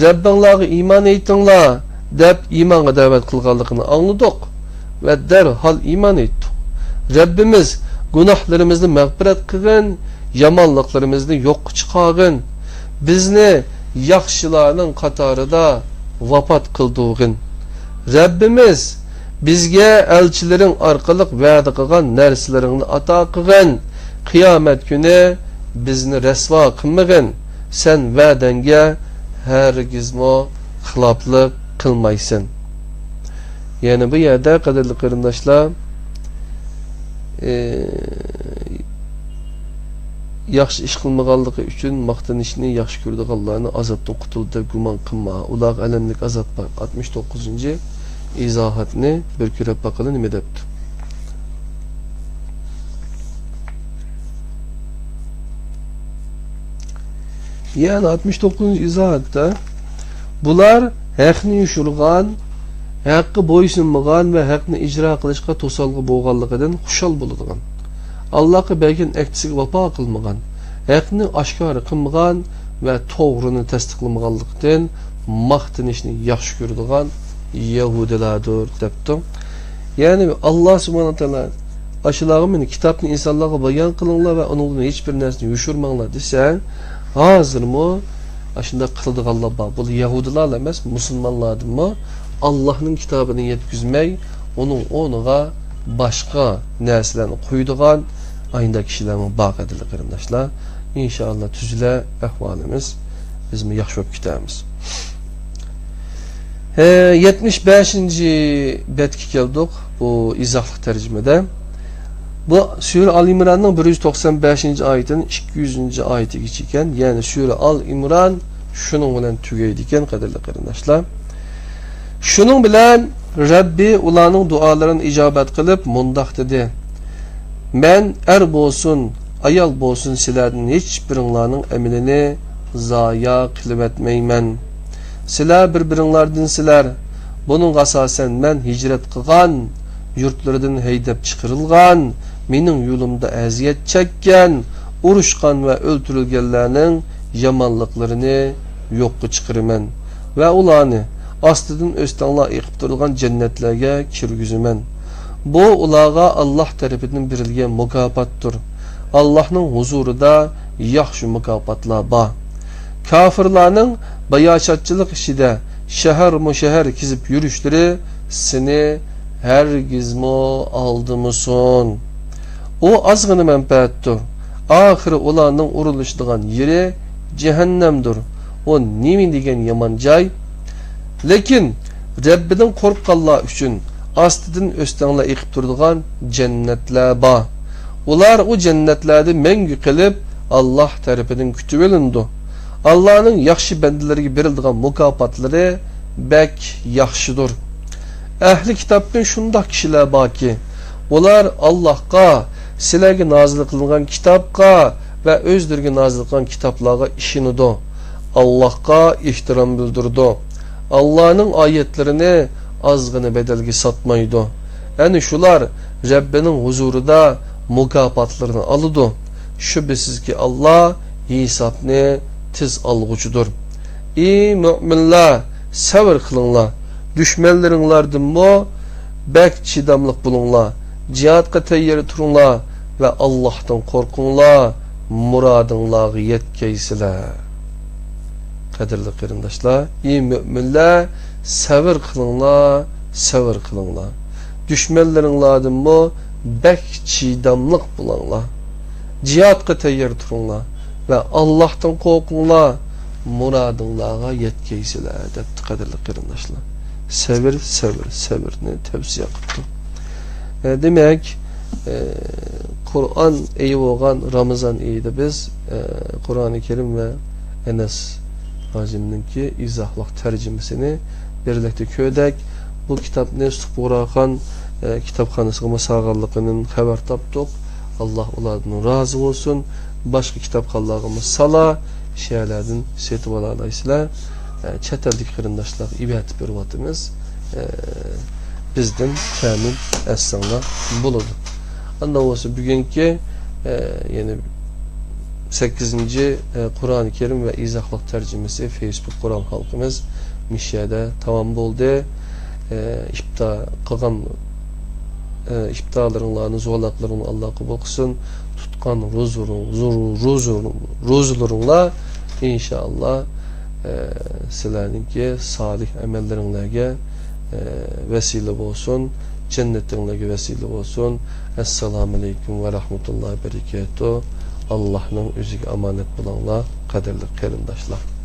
«رەببىڭلارغا ئىمان ئېيتىڭلار» دەپ ئىمانغا دەۋەت قىلغانلىقىنى ئاڭلىدۇق ۋە دەرھال ئىمان ئېيتتۇق. رەببىمىز، گۇناھلىرىمىزنى مەغپىرەت قىلغىن، يامانلىقلىرىمىزنى يوققا چىقارغىن. بىزنى ياخشىلارنىڭ قاتارىدا ۋاپات قىلدۇرغىن. رەببىمىز، بىزگە ئەلچىلىرىڭ ئارقىلىق ۋەدە قىلغان نەرسىلىرىڭنى ئاتا قىلغىن. قىيامەت كۈنى بىزنى رەسۋا قىلمىغىن. سەن ۋەدەڭگە ھەرگىزمۇ خىلاپلىق قىلمايسەن. يەنى بۇ يەردە، قەدىرلىك قېرىنداشلار، ئى، ياخشى ئىش قىلمىغانلىقى ئۈچۈن ماختىنىشنى ياخشى كۆرىدىغانلارنى ئازابتىن قۇتۇلدى دەپ گۇمان قىلما. ئۇلارغا ئەلەملىك ئازاب بار. ئاتمىش توققۇزىنچى ئىزاھاتنى بىر كۆرۈپ باقىلى، نېمە دەپتۇ. يەنى ئاتمىش توققۇزىنچى ئىزاھاتتا، بۇلار ھەقنى يوشۇرغان، ھەققە بويسۇنمىغان ۋە ھەقنى ئىجرا قىلىشقا توسالغۇ بولغانلىقىدىن خۇشال بولىدىغان، ئاللاھقا بەرگەن ئەھدىسىگە ۋاپا قىلمىغان، ھەقنى ئاشكارا قىلمىغان ۋە توغرىنى تەستىقلىمىغانلىقتىن ماختىنىشنى ياخشى كۆرىدىغان يەھۇدىيلاردۇر، دەپتۇ. يەنى، ئاللا سۇبھانەھۇ ۋە تائالا ئاشۇلارغا، مېنى، كىتابنى ئىنسانلارغا بايان قىلىڭلار ۋە ئۇنىڭدىن ھېچبىر نەرسىنى يوشۇرماڭلار دېسە، ھازىرمۇ ئاشۇنداق قىلىدىغانلار بار. بۇ يەھۇدىيلار ئەمەس، مۇسۇلمانلاردىنمۇ، ئاللانىڭ كىتابىنى يەتكۈزمەي، ئۇنىڭ ئورنىغا باشقا نەرسىلەرنى قويىدىغان ئاينداق كىشىلەرمۇ بار، قەدىرلىك قېرىنداشلار. ئىنشائاللا تۈزىلەر ئەھۋالىمىز، بىزمۇ ياخشى بولۇپ كېتەرمىز. ھە، يەتمىش بەشىنچى بەتكە كەلدۇق بۇ ئىزاھلىق تەرجىمىدە. بۇ سۈرە ئال ئىمراننىڭ بىر يۈز توقسان بەشىنچى ئايىتىدىن ئىككى يۈزىنچى ئايىتىگىچە ئىكەن. يەنى سۈرە ئال ئىمران شۇنىڭ بىلەن تۈگەيدىكەن، قەدىرلىك قېرىنداشلار. شۇنىڭ بىلەن رەببى ئۇلارنىڭ دۇئالىرىنى ئىجابەت قىلىپ مۇنداق دېدى: مەن ئەر بولسۇن، ئايال بولسۇن، سىلەردىن ھېچبىرىڭلارنىڭ ئەمىلىنى زايا قىلىۋەتمەيمەن. سىلەر بىر-بىرىڭلاردىنسىلەر. بۇنىڭغا ئاساسەن مەن ھىجرەت قىلغان، يۇرتلىرىدىن ھەيدەپ چىقىرىلغان، مېنىڭ يولۇمدا ئەزىيەت چەككەن، ئۇرۇشقان ۋە ئۆلتۈرۈلگەنلەرنىڭ يامانلىقلىرىنى يوققا چىقىرىمەن ۋە ئۇلارنى ئاستىدىن ئۆستەڭلار ئېقىپ تۇرىدىغان جەننەتلەرگە كىرگۈزىمەن. بۇ ئۇلارغا ئاللاھ تەرىپىدىن بېرىلگەن مۇكاپاتتۇر. ئاللاھنىڭ ھۇزۇرىدا ياخشى مۇكاپاتلار بار. كاپىرلارنىڭ باياشاتچىلىق ئىچىدە شەھەرمۇ شەھەر كېزىپ يۈرۈشلىرى سېنى ھەرگىزمۇ ئالدىمىسۇن. ئۇ ئازغىنە مەنپەئەتتۇر. ئاخىرى ئۇلارنىڭ ئۇرۇلۇشىدىغان يېرى جەھەننەمدۇر. ئۇ نېمە دېگەن يامان جاي! لېكىن رەببىدىن قورققانلار ئۈچۈن ئاستىدىن ئۆستەڭلار ئېقىپ تۇرىدىغان جەننەتلەر بار. ئۇلار ئۇ جەننەتلەردە مەڭگۈ قېلىپ، ئاللاھ تەرىپىدىن كۈتۈۋېلىنىدۇ. ئاللانىڭ ياخشى بەندىلىرىگە بېرىلىدىغان مۇكاپاتلىرى بەك ياخشىدۇر. ئەھلى كىتابتىن شۇنداق كىشىلەر باركى، ئۇلار ئاللاھقا، سىلەرگە نازىل قىلىنغان كىتابقا ۋە ئۆزلىرىگە نازىل قىلغان كىتابلارغا ئىشىنىدۇ، ئاللاھقا ئېھتىرام بىلدۈرىدۇ، ئاللانىڭ ئايەتلىرىنى ئازغىنە بەدەلگە ساتمايدۇ. ئەنە شۇلار رەببىنىڭ ھۇزۇرىدا مۇكاپاتلىرىنى ئالىدۇ. شۈبھىسىزكى، ئاللا ھېسابنى تېز ئالغۇچىدۇر. ئى مۆمىنلەر، سەۋر قىلىڭلار. دۈشمەنلىرىڭلاردىنمۇ بەك چىداملىق بولۇڭلار. جىھادقا تەييار تۇرۇڭلار ۋە ئاللاھتىن قورقۇڭلار، مۇرادىڭلارغا يەتكەيسىلەر. قەدىرلىك قېرىنداشلار، ئى مۆمىنلەر، سەۋر قىلىڭلار، سەۋر قىلىڭلار. دۈشمەنلىرىڭلاردىنمۇ بەك چىداملىق بولۇڭلار. جىھادقا تەييار تۇرۇڭلار ۋە ئاللاھتىن قورقۇڭلار، مۇرادىڭلارغا يەتكەيسىلەر، دەپتۇ، قەدىرلىك قېرىنداشلار. سەۋر، سەۋر، سەۋرنى تەۋسىيە قىپتۇ. ئە، دېمەك، ئە، قۇرئان ئېيى بولغان رامىزان ئېيىدا بىز، ئە، قۇرئانى كەرىم ۋە ئەنەس ھاجىمنىڭكى ئىزاھلىق تەرجىمىسىنى بىرلىكتە كۆردۇق. بۇ كىتابنى سۇپۇ بۇغراخان، ئە، كىتابخانىسىغىمۇ سالغانلىقىدىن خەۋەر تاپتۇق. ئاللا ئۇلاردىن رازى بولسۇن. باشقا كىتابخانىلارغىمۇ سالا، شۇ يەرلەردىن سېتىۋالالايسىلەر. ئە، چەت ئەلدىكى قېرىنداشلارغا ئەۋەتىپ بېرىۋاتىمىز. ئە، بىزدىن تەمىن ئەتسەڭلار بولىدۇ. ئانداق بولسا بۈگۈنكى ئە، يەنى سەككىزىنچى، ئە، قۇرئان كەرىم ۋە ئىزاھلىق تەرجىمىسى فېيسبۇك قۇرئان خالقىمىز مۇشۇ يەردە تامام بولدى. ئە، ئىپتا قىلغان، ئە، ئىپتالىرىڭلارنى، زۇۋانلىقلىرىڭلارنى ئاللا قوبۇل قىلسۇن. تۇتقان روزىلىرىڭ-، زۇ-، روزىلىرىڭ-، روزىلىرىڭلار ئىنشائاللا، ئە، سىلەرنىڭكى سالىھ ئەمەللىرىڭلارغا، ئە، ۋەسىلە بولسۇن، جەننىتىڭلارغا ۋەسىلە بولسۇن. ئەسسالامۇئەلەيكۇم ۋە رەھمەتۇللاھى ۋە بەرىكاتۇھ. ئاللاھنىڭ ئۆزىگە ئامانەت بولۇڭلار، قەدىرلىك قېرىنداشلار.